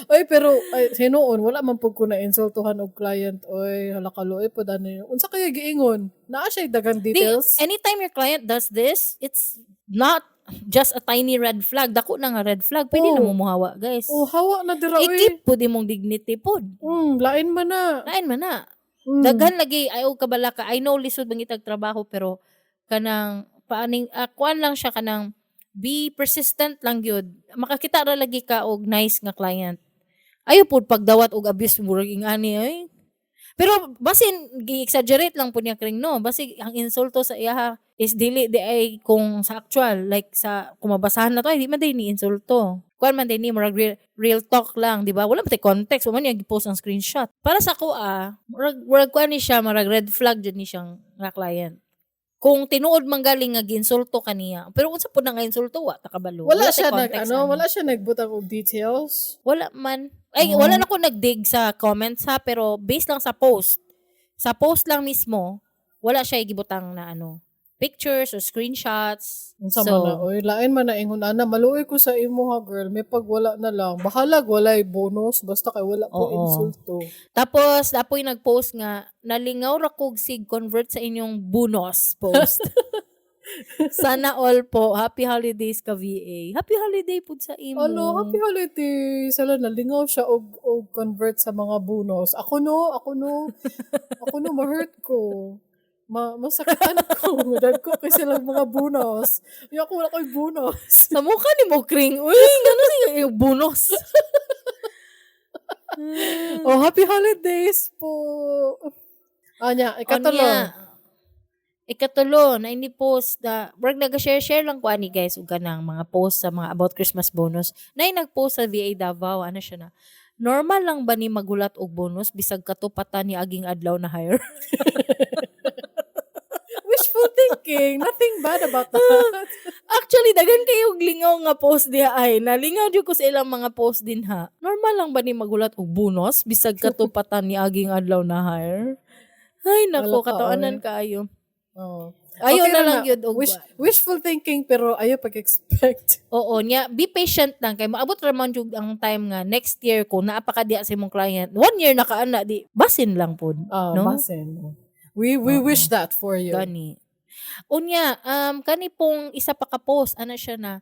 Speaker 1: Oy, pero ay, hinuon wala man pud ko na insultuhan og client oy. Hala, kaluoy pod ani. Unsa kaya giingon? Naa siya daghang
Speaker 2: Di,
Speaker 1: details?
Speaker 2: Anytime your client does this, it's not just a tiny red flag. Dako na nga red flag. Pwede na mo muhawa, guys.
Speaker 1: Oh, hawa na dira oy.
Speaker 2: I-keep pud imong dignity pod.
Speaker 1: Lain man na.
Speaker 2: Lain man na. Daghan lagi ay og kabala ka. I know lisod mangitag trabaho pero kanang paaning kuan lang siya, kanang be persistent lang gyud. Makakita ra lagi ka og nice nga client. Ayo pud pagdawat og abuse, murag ingani ay. Pero basin gi-exaggerate lang pud niya, Kring, no. Basi ang insulto sa iyaha is dili di ay kung sa actual, like sa kung mabasahan na to ay di man day ni insulto. Kuan man day ni, murag real talk lang, di ba? Wala man tay context, wala man niya gi-post ang screenshot. Para sa ako murag kuan ni siya, murag red flag jud ni siyang nga client. Kung tinuod man galing nga giinsulto kaniya. Pero unsa pud na nga insulto, wa ta kabalo.
Speaker 1: Wala
Speaker 2: tay
Speaker 1: siya nag
Speaker 2: context
Speaker 1: ano,
Speaker 2: ani.
Speaker 1: Wala siya nagbutang og details.
Speaker 2: Wala man. Ay, wala na ko nag-dig sa comments ha, pero based lang sa post. Sa post lang mismo, wala siya gibutang na ano, pictures or screenshots.
Speaker 1: Unsa
Speaker 2: So,
Speaker 1: man na oy, lain man na ingon ana, maluoy ko sa imo ha, girl, may pag wala na lang. Bahalag walay bonus basta kay wala po insulto.
Speaker 2: Tapos, apoy nag-post nga, "Nalingaw ra kog sig convert sa inyong bonus post. Sana all po. Happy holidays ka VA." Happy holiday pud sa imo.
Speaker 1: Ano, happy holidays. Hala, nalingaw siya og convert sa mga bonus. Ako no, ako no. Ako no, ma-hurt ko. Masakitan ko. Dagko kay silang mga bonus. Yung ako, wala ko'y bonus.
Speaker 2: Sa mukha ni mo, Kring. Uy, gano'n siya yung bonus.
Speaker 1: Oh, happy holidays po. Anya, ikatulo.
Speaker 2: Onya, ikatulo, na ini post na, work nag-share-share lang ko ani, guys, ug kanang mga post sa mga about Christmas bonus. Na nag-post sa VA Davao, ano siya na, "Normal lang ba ni magulat og bonus bisag katupatan ni aging adlaw na hire?"
Speaker 1: Wishful thinking. Nothing bad about that.
Speaker 2: Actually, daghan kayo og lingaw nga post diha ay. Nalingaw jud ko sa ilang mga post din ha. "Normal lang ba ni magulat og bonus bisag katupatan ni aging adlaw na hire?" Ay nako,
Speaker 1: Wala ka,
Speaker 2: katawanan
Speaker 1: oy.
Speaker 2: kaayo.
Speaker 1: Oh.
Speaker 2: Ayaw
Speaker 1: Okay
Speaker 2: na
Speaker 1: ra
Speaker 2: lang
Speaker 1: na.
Speaker 2: yun og
Speaker 1: Wishful thinking pero ayaw pag-expect.
Speaker 2: Oo, nya be patient lang kay maabot ra man jud ang time nga next year kung naa pa ka diha sa imong client. One year na ka ana di basin lang pod,
Speaker 1: Ah,
Speaker 2: no?
Speaker 1: basin. We wish that for you.
Speaker 2: Gani. Unya, kani pong isa pa ka post, ana siya na,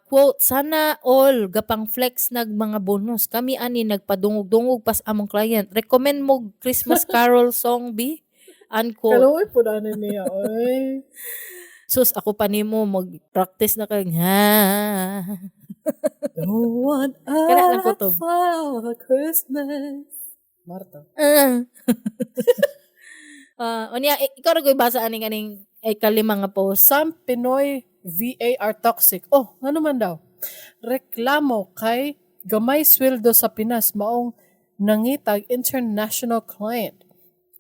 Speaker 2: quote, "Sana all gapang flex nag mga bonus. Kami ani nagpadungog-dungog pas among client. Recommend mo Christmas carol song bi?" Unquote.
Speaker 1: Kaluoy po na niya, oy.
Speaker 2: Sus, ako pa nimo mag-practice na kag ha.
Speaker 1: Don't want a
Speaker 2: Kana lang
Speaker 1: lot
Speaker 2: kutob.
Speaker 1: for Christmas. Marta.
Speaker 2: Ah. Ah, unya ikaw ra ko'y basa aning aning ay kalima nga post.
Speaker 1: Some Pinoy VA are toxic. Oh, ngano man daw? Reklamo kay gamay sweldo sa Pinas maong nangitag international client.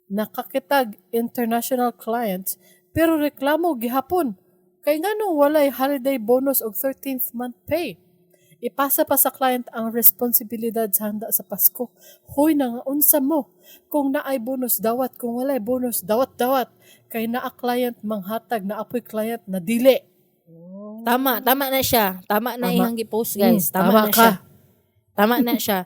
Speaker 1: Nakakitag international client pero reklamo gihapon. Kay ngano walay holiday bonus og 13th month pay? Ipasa pa sa client ang responsibilidad sa handa sa Pasko. Hoy na nga unsa mo? Kung naay bonus dawat, kung walay bonus dawat dawat. Kay naa client manghatag na apoy client na dili.
Speaker 2: Tama, tama na siya. Tama na
Speaker 1: Tama.
Speaker 2: iyang gi-post, guys. Tama,
Speaker 1: Tama
Speaker 2: na
Speaker 1: ka.
Speaker 2: siya. Tama na siya.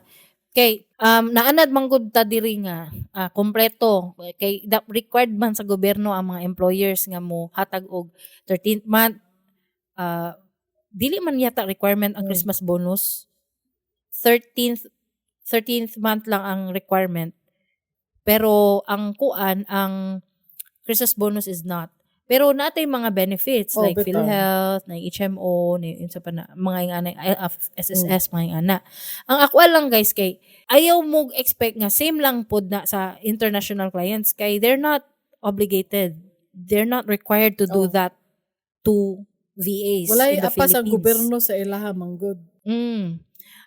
Speaker 2: Kay naanad man gud ta diri nga kompleto kay required man sa gobyerno ang mga employers nga mo hatag og 13th month, dili man yata requirement ang Christmas bonus. 13th month lang ang requirement, pero ang kuan, ang Christmas bonus is not, pero natay mga benefits
Speaker 1: Oh,
Speaker 2: like
Speaker 1: bitaw.
Speaker 2: PhilHealth, na HMO, ni unsa pa na mga ingana, SSS, mga ingana. Ang ako lang, guys, kay ayaw mo expect nga same lang pod na sa international clients kay they're not obligated. They're not required to do that to VAs
Speaker 1: Walay
Speaker 2: in the
Speaker 1: apas ang
Speaker 2: Philippines.
Speaker 1: gobyerno sa ilaha manggod.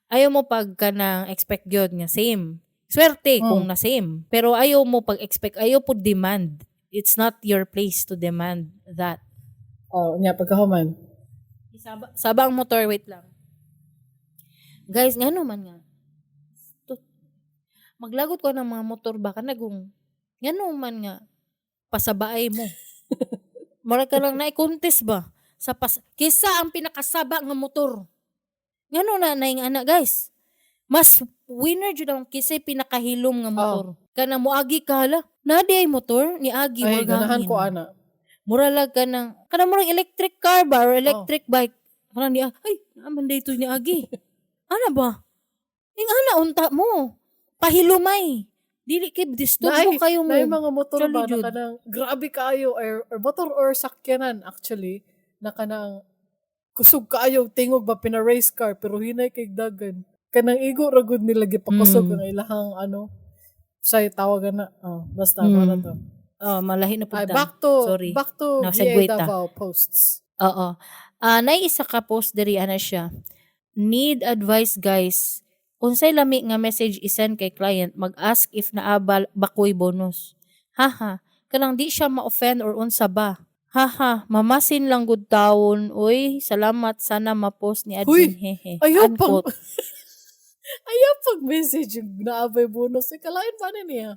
Speaker 2: Ayaw mo pag kanang expect gyud nga same. Swerte kung na same. Pero ayaw mo pag expect, ayaw po demand. It's not your place to demand that.
Speaker 1: Oh, nya pagkahuman.
Speaker 2: Saba, saba ang motor, wait lang. Guys, ngano man nga? Maglagot ko ng mga motor ba kanagong ngano man nga pasabaay mo. Mura ka lang na contest ba sa pas kisa ang pinakasaba nga motor. Ngano na naing ana, guys? Mas winner jud ang kisay pinakahilom nga motor. Kana moagi ka, hala. Nadi ay motor ni agi.
Speaker 1: Ay,
Speaker 2: murag
Speaker 1: ganahan
Speaker 2: hangin.
Speaker 1: ko ana.
Speaker 2: Mura lang ka ng kanang murag electric car ba or electric bike. Kanang niya, ay, naman dito ni agi. Ana ba? Ing ana unta mo. Pahilumay. Dili kay disturbo kayo mo.
Speaker 1: Naay mga motor
Speaker 2: Jolly
Speaker 1: ba na
Speaker 2: jud.
Speaker 1: Kanang grabe kaayo or motor or sakyanan actually na kanang kusog kaayo tingog ba, pina race car, pero hinay kay dagan. Kanang igo ra gud nila gipakusog ang ilahang ano say tawagan na. Oh, basta mo na to.
Speaker 2: Oh, malahi na
Speaker 1: Ay,
Speaker 2: punta.
Speaker 1: back to
Speaker 2: Sorry.
Speaker 1: back to VA
Speaker 2: Na-segue ta.
Speaker 1: Davao posts.
Speaker 2: Oo. Ah, nay isa ka post diri, ana siya. "Need advice, guys. Unsay lami nga message isend kay client mag-ask if naa ba koy bonus? Haha, kanang di siya ma-offend or unsa ba? Haha, mamasin lang gud tawon. Uy, salamat, sana ma-post ni admin,
Speaker 1: Huy,
Speaker 2: hehe."
Speaker 1: Ayaw pang
Speaker 2: Unquote.
Speaker 1: Ayaw pag message yung naabay bonus. Eh, kalain pa na niya.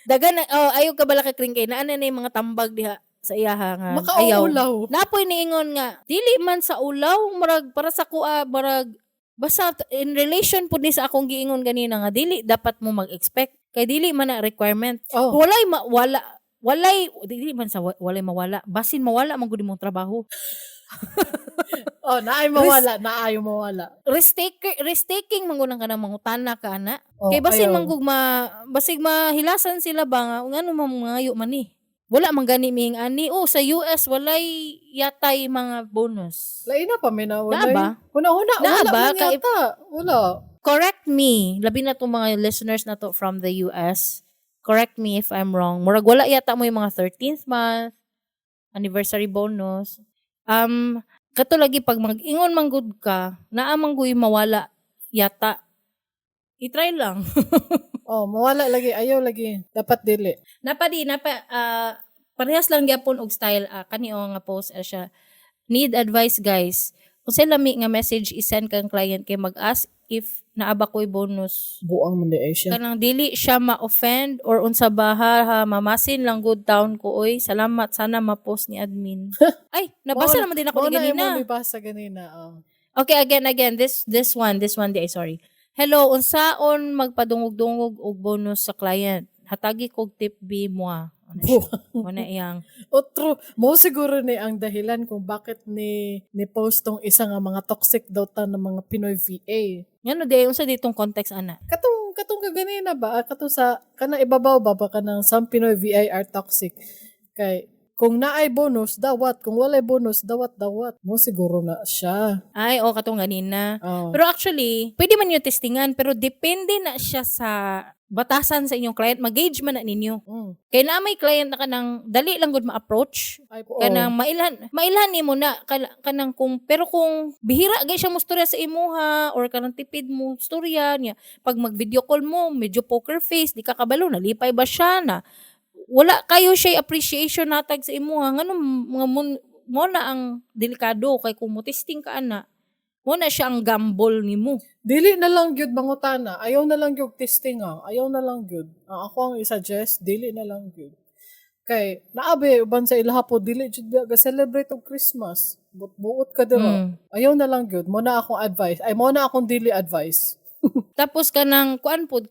Speaker 2: Dagan na, oh, ayaw ka bala ka kring kay naa na yung mga tambag diha sa iyaha nga ayaw.
Speaker 1: Makaulaw.
Speaker 2: Napoy niingon nga dili man sa ulaw, murag para sa kuha, murag basta in relation pud ni sa akong giingon ganina nga dili dapat mo mag-expect kay dili man na requirement. Walay wala, walay, dili man sa walay mawala, basin mawala man gud imong trabaho.
Speaker 1: Oh, naay mawala, naay mawala.
Speaker 2: Risk taker, risk taking man gud ang kanang mangutana ka ana.
Speaker 1: Oh,
Speaker 2: Kay basin
Speaker 1: ayaw.
Speaker 2: man gug ma basig mahilasan sila ba nga ngano man mangayo man ni. Wala man gani miing ani. Oh, sa US walay yatay mga bonus.
Speaker 1: Lain na pa may na
Speaker 2: Naa
Speaker 1: walay.
Speaker 2: ba?
Speaker 1: Una-una,
Speaker 2: Naa
Speaker 1: wala
Speaker 2: ba?
Speaker 1: man yata. Wala.
Speaker 2: Correct me. Labi na tong mga listeners na to from the US. Correct me if I'm wrong. Murag wala yata mo yung mga 13th month, anniversary bonus. Kato lagi pag mag-ingon man gud ka, naa man guy mawala yata. I-try lang.
Speaker 1: Oh, mawala lagi. Ayaw lagi. Dapat dili.
Speaker 2: Napa di napa parehas lang gyapon og style, kani o nga post siya. "Need advice, guys. Unsay lami nga message isend kang client kay mag-ask if naa ba koy bonus?"
Speaker 1: Buang man di ay siya.
Speaker 2: Kanang dili siya ma-offend or unsa ba, ha, ha mamasin lang gud taon ko oy. Salamat, sana ma-post ni admin." Ay, nabasa naman din ako
Speaker 1: Mao
Speaker 2: ni
Speaker 1: na
Speaker 2: ganina.
Speaker 1: imong nibasa ganina. Oh.
Speaker 2: Okay, again, again. This one, di, ay, sorry. "Hello, unsaon magpadungog-dungog og bonus sa client? Hatagi kog tip B mo." Ano siya? Mo na iyang
Speaker 1: Otro, mo siguro ni ang dahilan kung bakit ni post tong isa nga mga toxic daw ta ng mga Pinoy VA.
Speaker 2: Ngano di unsa ditong context ana?
Speaker 1: Katong katong kaganina ba? Ah, katong sa kana ibabaw ba kanang some Pinoy VA are toxic. Kay Kung naay bonus, dawat. Kung walay bonus, dawat, dawat. Mo siguro na siya.
Speaker 2: Ay, o katong ganina.
Speaker 1: Oh.
Speaker 2: Pero actually, pwede man yung testingan, pero depende na siya sa batasan sa inyong client. Mag-gauge man na ninyo. Kay na may client na kanang dali lang gud ma-approach.
Speaker 1: Ay, oo.
Speaker 2: Kanang mailhan mailhan nimo na kanang kung pero kung bihira gay siya mo storya sa imuha or kanang tipid mo storya niya, pag mag video call mo medyo poker face, di ka kabalo nalipay ba siya na wala kayo siya appreciation natag sa imuha, nganong mga mo na ang delikado kay kung mo testing ka ana, mo na siya ang gamble nimo.
Speaker 1: Dili na lang gyud mangutana. Ayaw na lang gyud testing ah. Ayaw na lang gyud. Ang ako ang i-suggest, dili na lang gyud. Kay naabe uban sa ilaha po dili jud ba ga celebrate og Christmas. Buot ka dira. Ayaw na lang gyud. Mo na akong advice. Ay, mo na akong dili advice.
Speaker 2: Tapos kanang kuan pod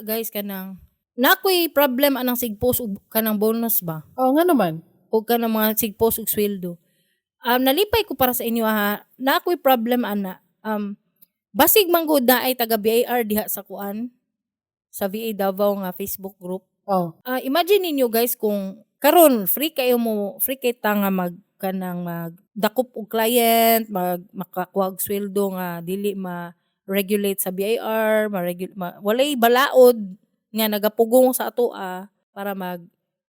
Speaker 2: guys, kanang nakoy problem anang sig-post og kanang bonus ba?
Speaker 1: Oh, nga naman.
Speaker 2: O kanang mga sig-post og sweldo. Nalipay ko para sa inyo ha. Nakoy problem ana. Basig man gud na ay taga BIR diha sa kuan sa VA Davao nga Facebook group. Imagine ninyo guys kung karon free kayo mo, free kay ta nga mag kanang magdakop og client, mag makakuha og sweldo nga dili ma regulate sa BIR, ma, walay balaod nga nagapugong sa atoa para mag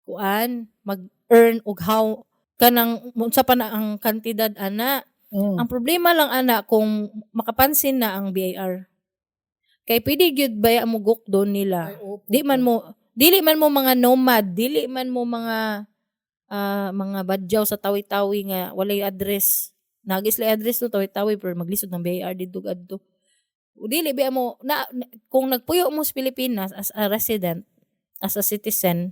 Speaker 2: kuan, mag-earn og how kanang unsa pa na ang kantidad ana. Ang problema lang ana kung makapansin na ang BIR. Kay pwede gyud baya mo doon nila.
Speaker 1: Ay, opo.
Speaker 2: Di man mo dili man mo mga nomad, dili man mo mga mga badyaw sa Tawi-Tawi nga walay address. Nagis lay address no Tawi-Tawi pero maglisod ng BIR didto adto. Dili ba mo na kung nagpuyo mo sa Pilipinas as a resident, as a citizen,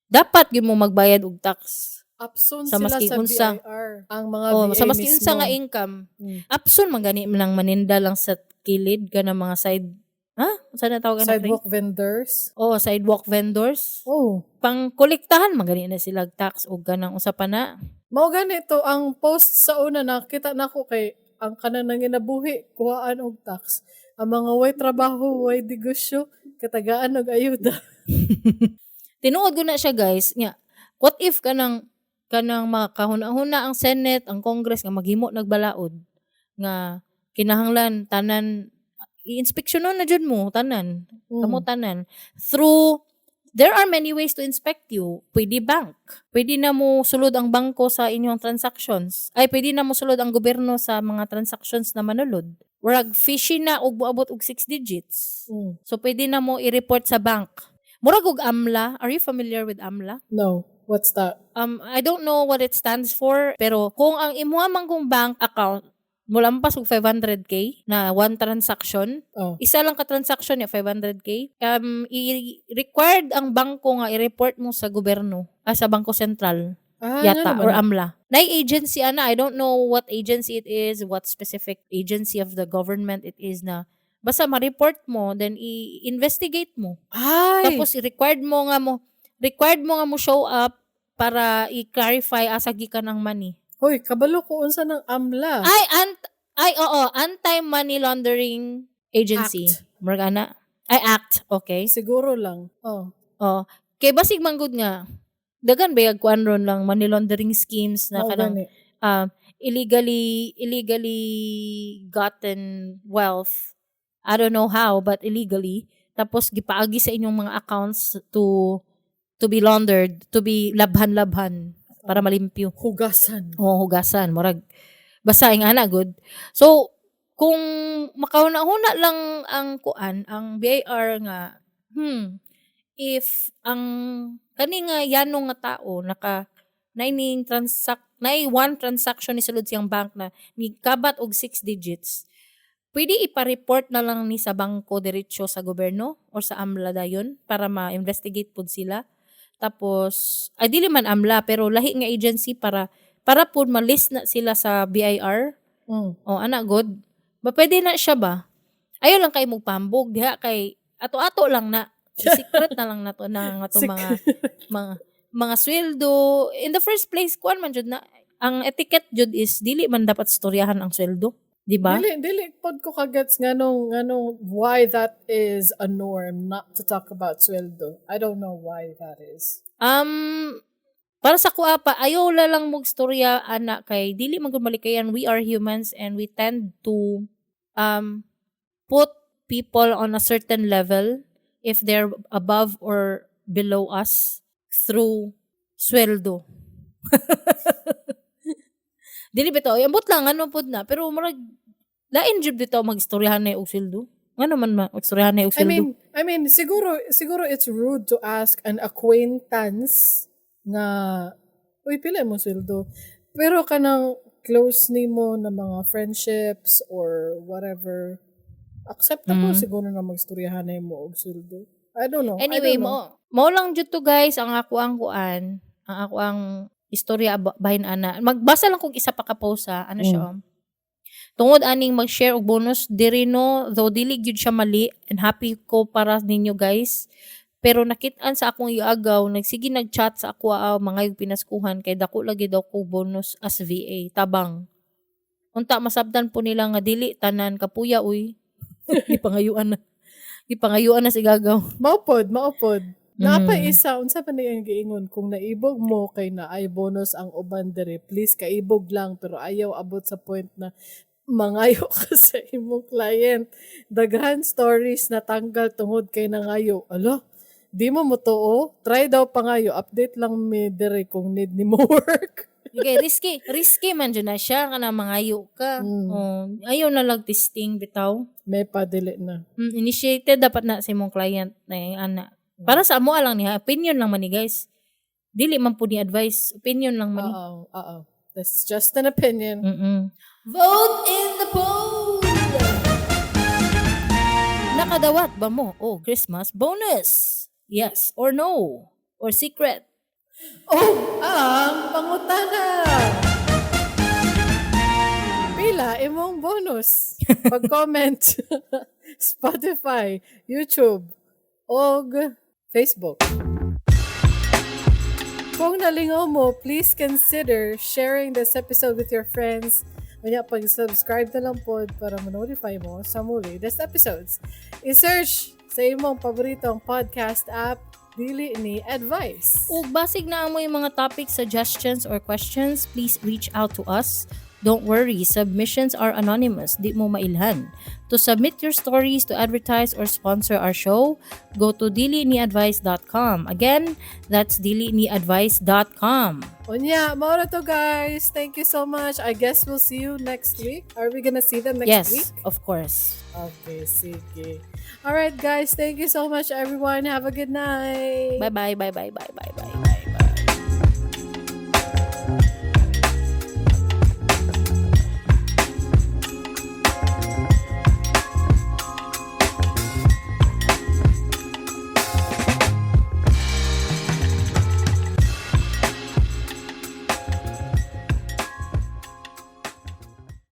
Speaker 2: dapat gyud mo magbayad og tax.
Speaker 1: Apson
Speaker 2: Sa
Speaker 1: sila
Speaker 2: maski
Speaker 1: sa
Speaker 2: unsa.
Speaker 1: BIR. Ang mga
Speaker 2: Oh,
Speaker 1: VA
Speaker 2: sa maski
Speaker 1: mismo.
Speaker 2: unsa nga income. Apson man gani lang maninda lang sa kilid ka ng mga side, ha? Unsa na tawag ana, Craig?
Speaker 1: Sidewalk vendors.
Speaker 2: Oh, sidewalk vendors.
Speaker 1: Oh.
Speaker 2: Pang kolektahan man gani na sila og tax og kanang usa pa na.
Speaker 1: Mao ganito ang post sa una, nakita nako kay ang kanan nang ginabuhi kuhaan og tax. Ang mga way trabaho, way negosyo, katagaan og ayuda.
Speaker 2: Tinuod ko na siya guys nga what if kanang kanang makahuna-huna ang Senate, ang Congress nga maghimo nagbalaod nga kinahanglan tanan i-inspeksyonon na jud mo tanan, kamo tanan through, there are many ways to inspect you. Pwede bank, pwede na mo sulod ang bangko sa inyong transactions, ay, pwede na mo sulod ang gobyerno sa mga transactions na manulod. Murag fishy na og buabot og six digits, so pwede na mo i-report sa bank. Murag og AMLA. Are you familiar with AMLA?
Speaker 1: No. What's that?
Speaker 2: I don't know what it stands for, pero kung ang imuha man kong bank account mulampas og 500K na one transaction, isa lang ka transaction niya 500K, i-required ang bangko nga i-report mo sa gobyerno, sa Bangko Sentral
Speaker 1: Ah,
Speaker 2: yata
Speaker 1: nga
Speaker 2: or
Speaker 1: naman.
Speaker 2: AMLA. Nay agency ana, I don't know what agency it is, what specific agency of the government it is na basta ma-report mo, then i-investigate mo.
Speaker 1: Ay!
Speaker 2: Tapos required mo nga mo show up para i-clarify asa gikan ang money.
Speaker 1: Hoy, kabalo ko unsa ng AMLA.
Speaker 2: Ay, ay oo, Anti-Money Laundering Agency.
Speaker 1: Act.
Speaker 2: Murag ana. Ay, Act, okay.
Speaker 1: Siguro lang. Oh.
Speaker 2: Oh, kay basig man gud nga dagan bayag kuan ron lang money laundering schemes na
Speaker 1: Mao
Speaker 2: kanang
Speaker 1: gani.
Speaker 2: Illegally gotten wealth. I don't know how, but illegally. Tapos gipaagi sa inyong mga accounts to be laundered, to be labhan-labhan para malimpyo.
Speaker 1: Hugasan.
Speaker 2: Oo, hugasan. Murag, basta ing ana good. So, kung makahuna-huna lang ang kuan, ang BIR nga, if ang kani nga yano nga tao naka naining transact nay one transaction ni sulod siyang bank na ni kabat og six digits, pwede ipa-report na lang ni sa bangko diretso sa gobyerno or sa AMLA dayon para ma-investigate pud sila. Tapos ay dili man AMLA pero lahi nga agency para pud ma-list na sila sa BIR. O ana good. Ba pwede na siya ba? Ayaw lang kay mo pambog diha kay ato-ato lang na. Secret na lang nato na nga to mga sweldo. In the first place, kuan man jud na ang etiquette jud is dili man dapat storyahan ang sweldo, di ba?
Speaker 1: Dili dili pod ko kagets nganong why that is a norm not to talk about sweldo. I don't know why that is.
Speaker 2: Para sa akoa pa, ayaw la lang mog storya ana kay dili man gud malikayan. We are humans and we tend to put people on a certain level if they're above or below us through sweldo. Dili bitaw, ambot lang ano pod na, pero murag lain jud bitaw magstoryahan na og sweldo. Ngano man magstoryahan na og
Speaker 1: I
Speaker 2: sweldo?
Speaker 1: mean, siguro it's rude to ask an acquaintance nga, "Uy, pila mo sweldo?" Pero kanang close nimo na mga friendships or whatever, acceptable siguro na magstoryahan mo og sweldo. I don't know. I
Speaker 2: Anyway,
Speaker 1: don't know.
Speaker 2: Mo lang jud to, guys, ang ako ang kuan, ang ako ang istorya bahin ana. Magbasa lang kog isa pa ka post ha. Ano siya? Oh. Tungod aning mag-share og bonus diri no, though dili gyud siya mali and happy ko para ninyo, guys. Pero nakit-an sa akong iagaw, nagsige nag-chat sa ako mga pinaskuhan kay dako lagi daw ko bonus as VA tabang. Unta masabtan po nila nga dili tanan kapuya uy. Gipangayuan na. Gipangayuan na si gagaw.
Speaker 1: Mao pod, mao pod. Naa pa isa, unsa pa na iyang giingon, kung naibog mo kay naay bonus ang uban diri, please kaibog lang pero ayaw abot sa point na mangayo ka sa imong client. Daghan stories na tanggal tungod kay nangayo. Alo, di mo motuo? Try daw pangayo. Update lang mi diri kung need ni mo work.
Speaker 2: Okay, risky. Risky man dyan na siya kana mangayo ka. Oh, ayaw na lang testing bitaw.
Speaker 1: May padili na.
Speaker 2: Initiated dapat na sa imong client na yung ana. Para sa amo lang niya, opinion lang man ni, guys. Dili man po ni advice, opinion lang man ni.
Speaker 1: Oo, oo. That's just an opinion.
Speaker 2: Vote in the poll! Nakadawat ba mo o Christmas bonus? Yes or no? Or secret?
Speaker 1: Oh, ang pangutana! Pila imong bonus? Pag-comment, Spotify, YouTube, og Facebook. Kung nalingaw mo, please consider sharing this episode with your friends. Unya, pag-subscribe na lang pod para ma-notify mo sa muli latest episodes. I-search sa imong paboritong podcast app, Dili Ni Advice.
Speaker 2: Ug basig naa moy mga topic suggestions or questions, please reach out to us. Don't worry, submissions are anonymous, di mo mailhan. To submit your stories, to advertise or sponsor our show, go to diliniadvice.com. Again, that's diliniadvice.com.
Speaker 1: Unya, mao to, guys. Thank you so much. I guess we'll see you next week. Are we gonna see them next
Speaker 2: Yes,
Speaker 1: week?
Speaker 2: Of course.
Speaker 1: Okay, sige. All right, guys. Thank you so much, everyone. Have a good night.
Speaker 2: Bye-bye, bye-bye, bye-bye, bye-bye.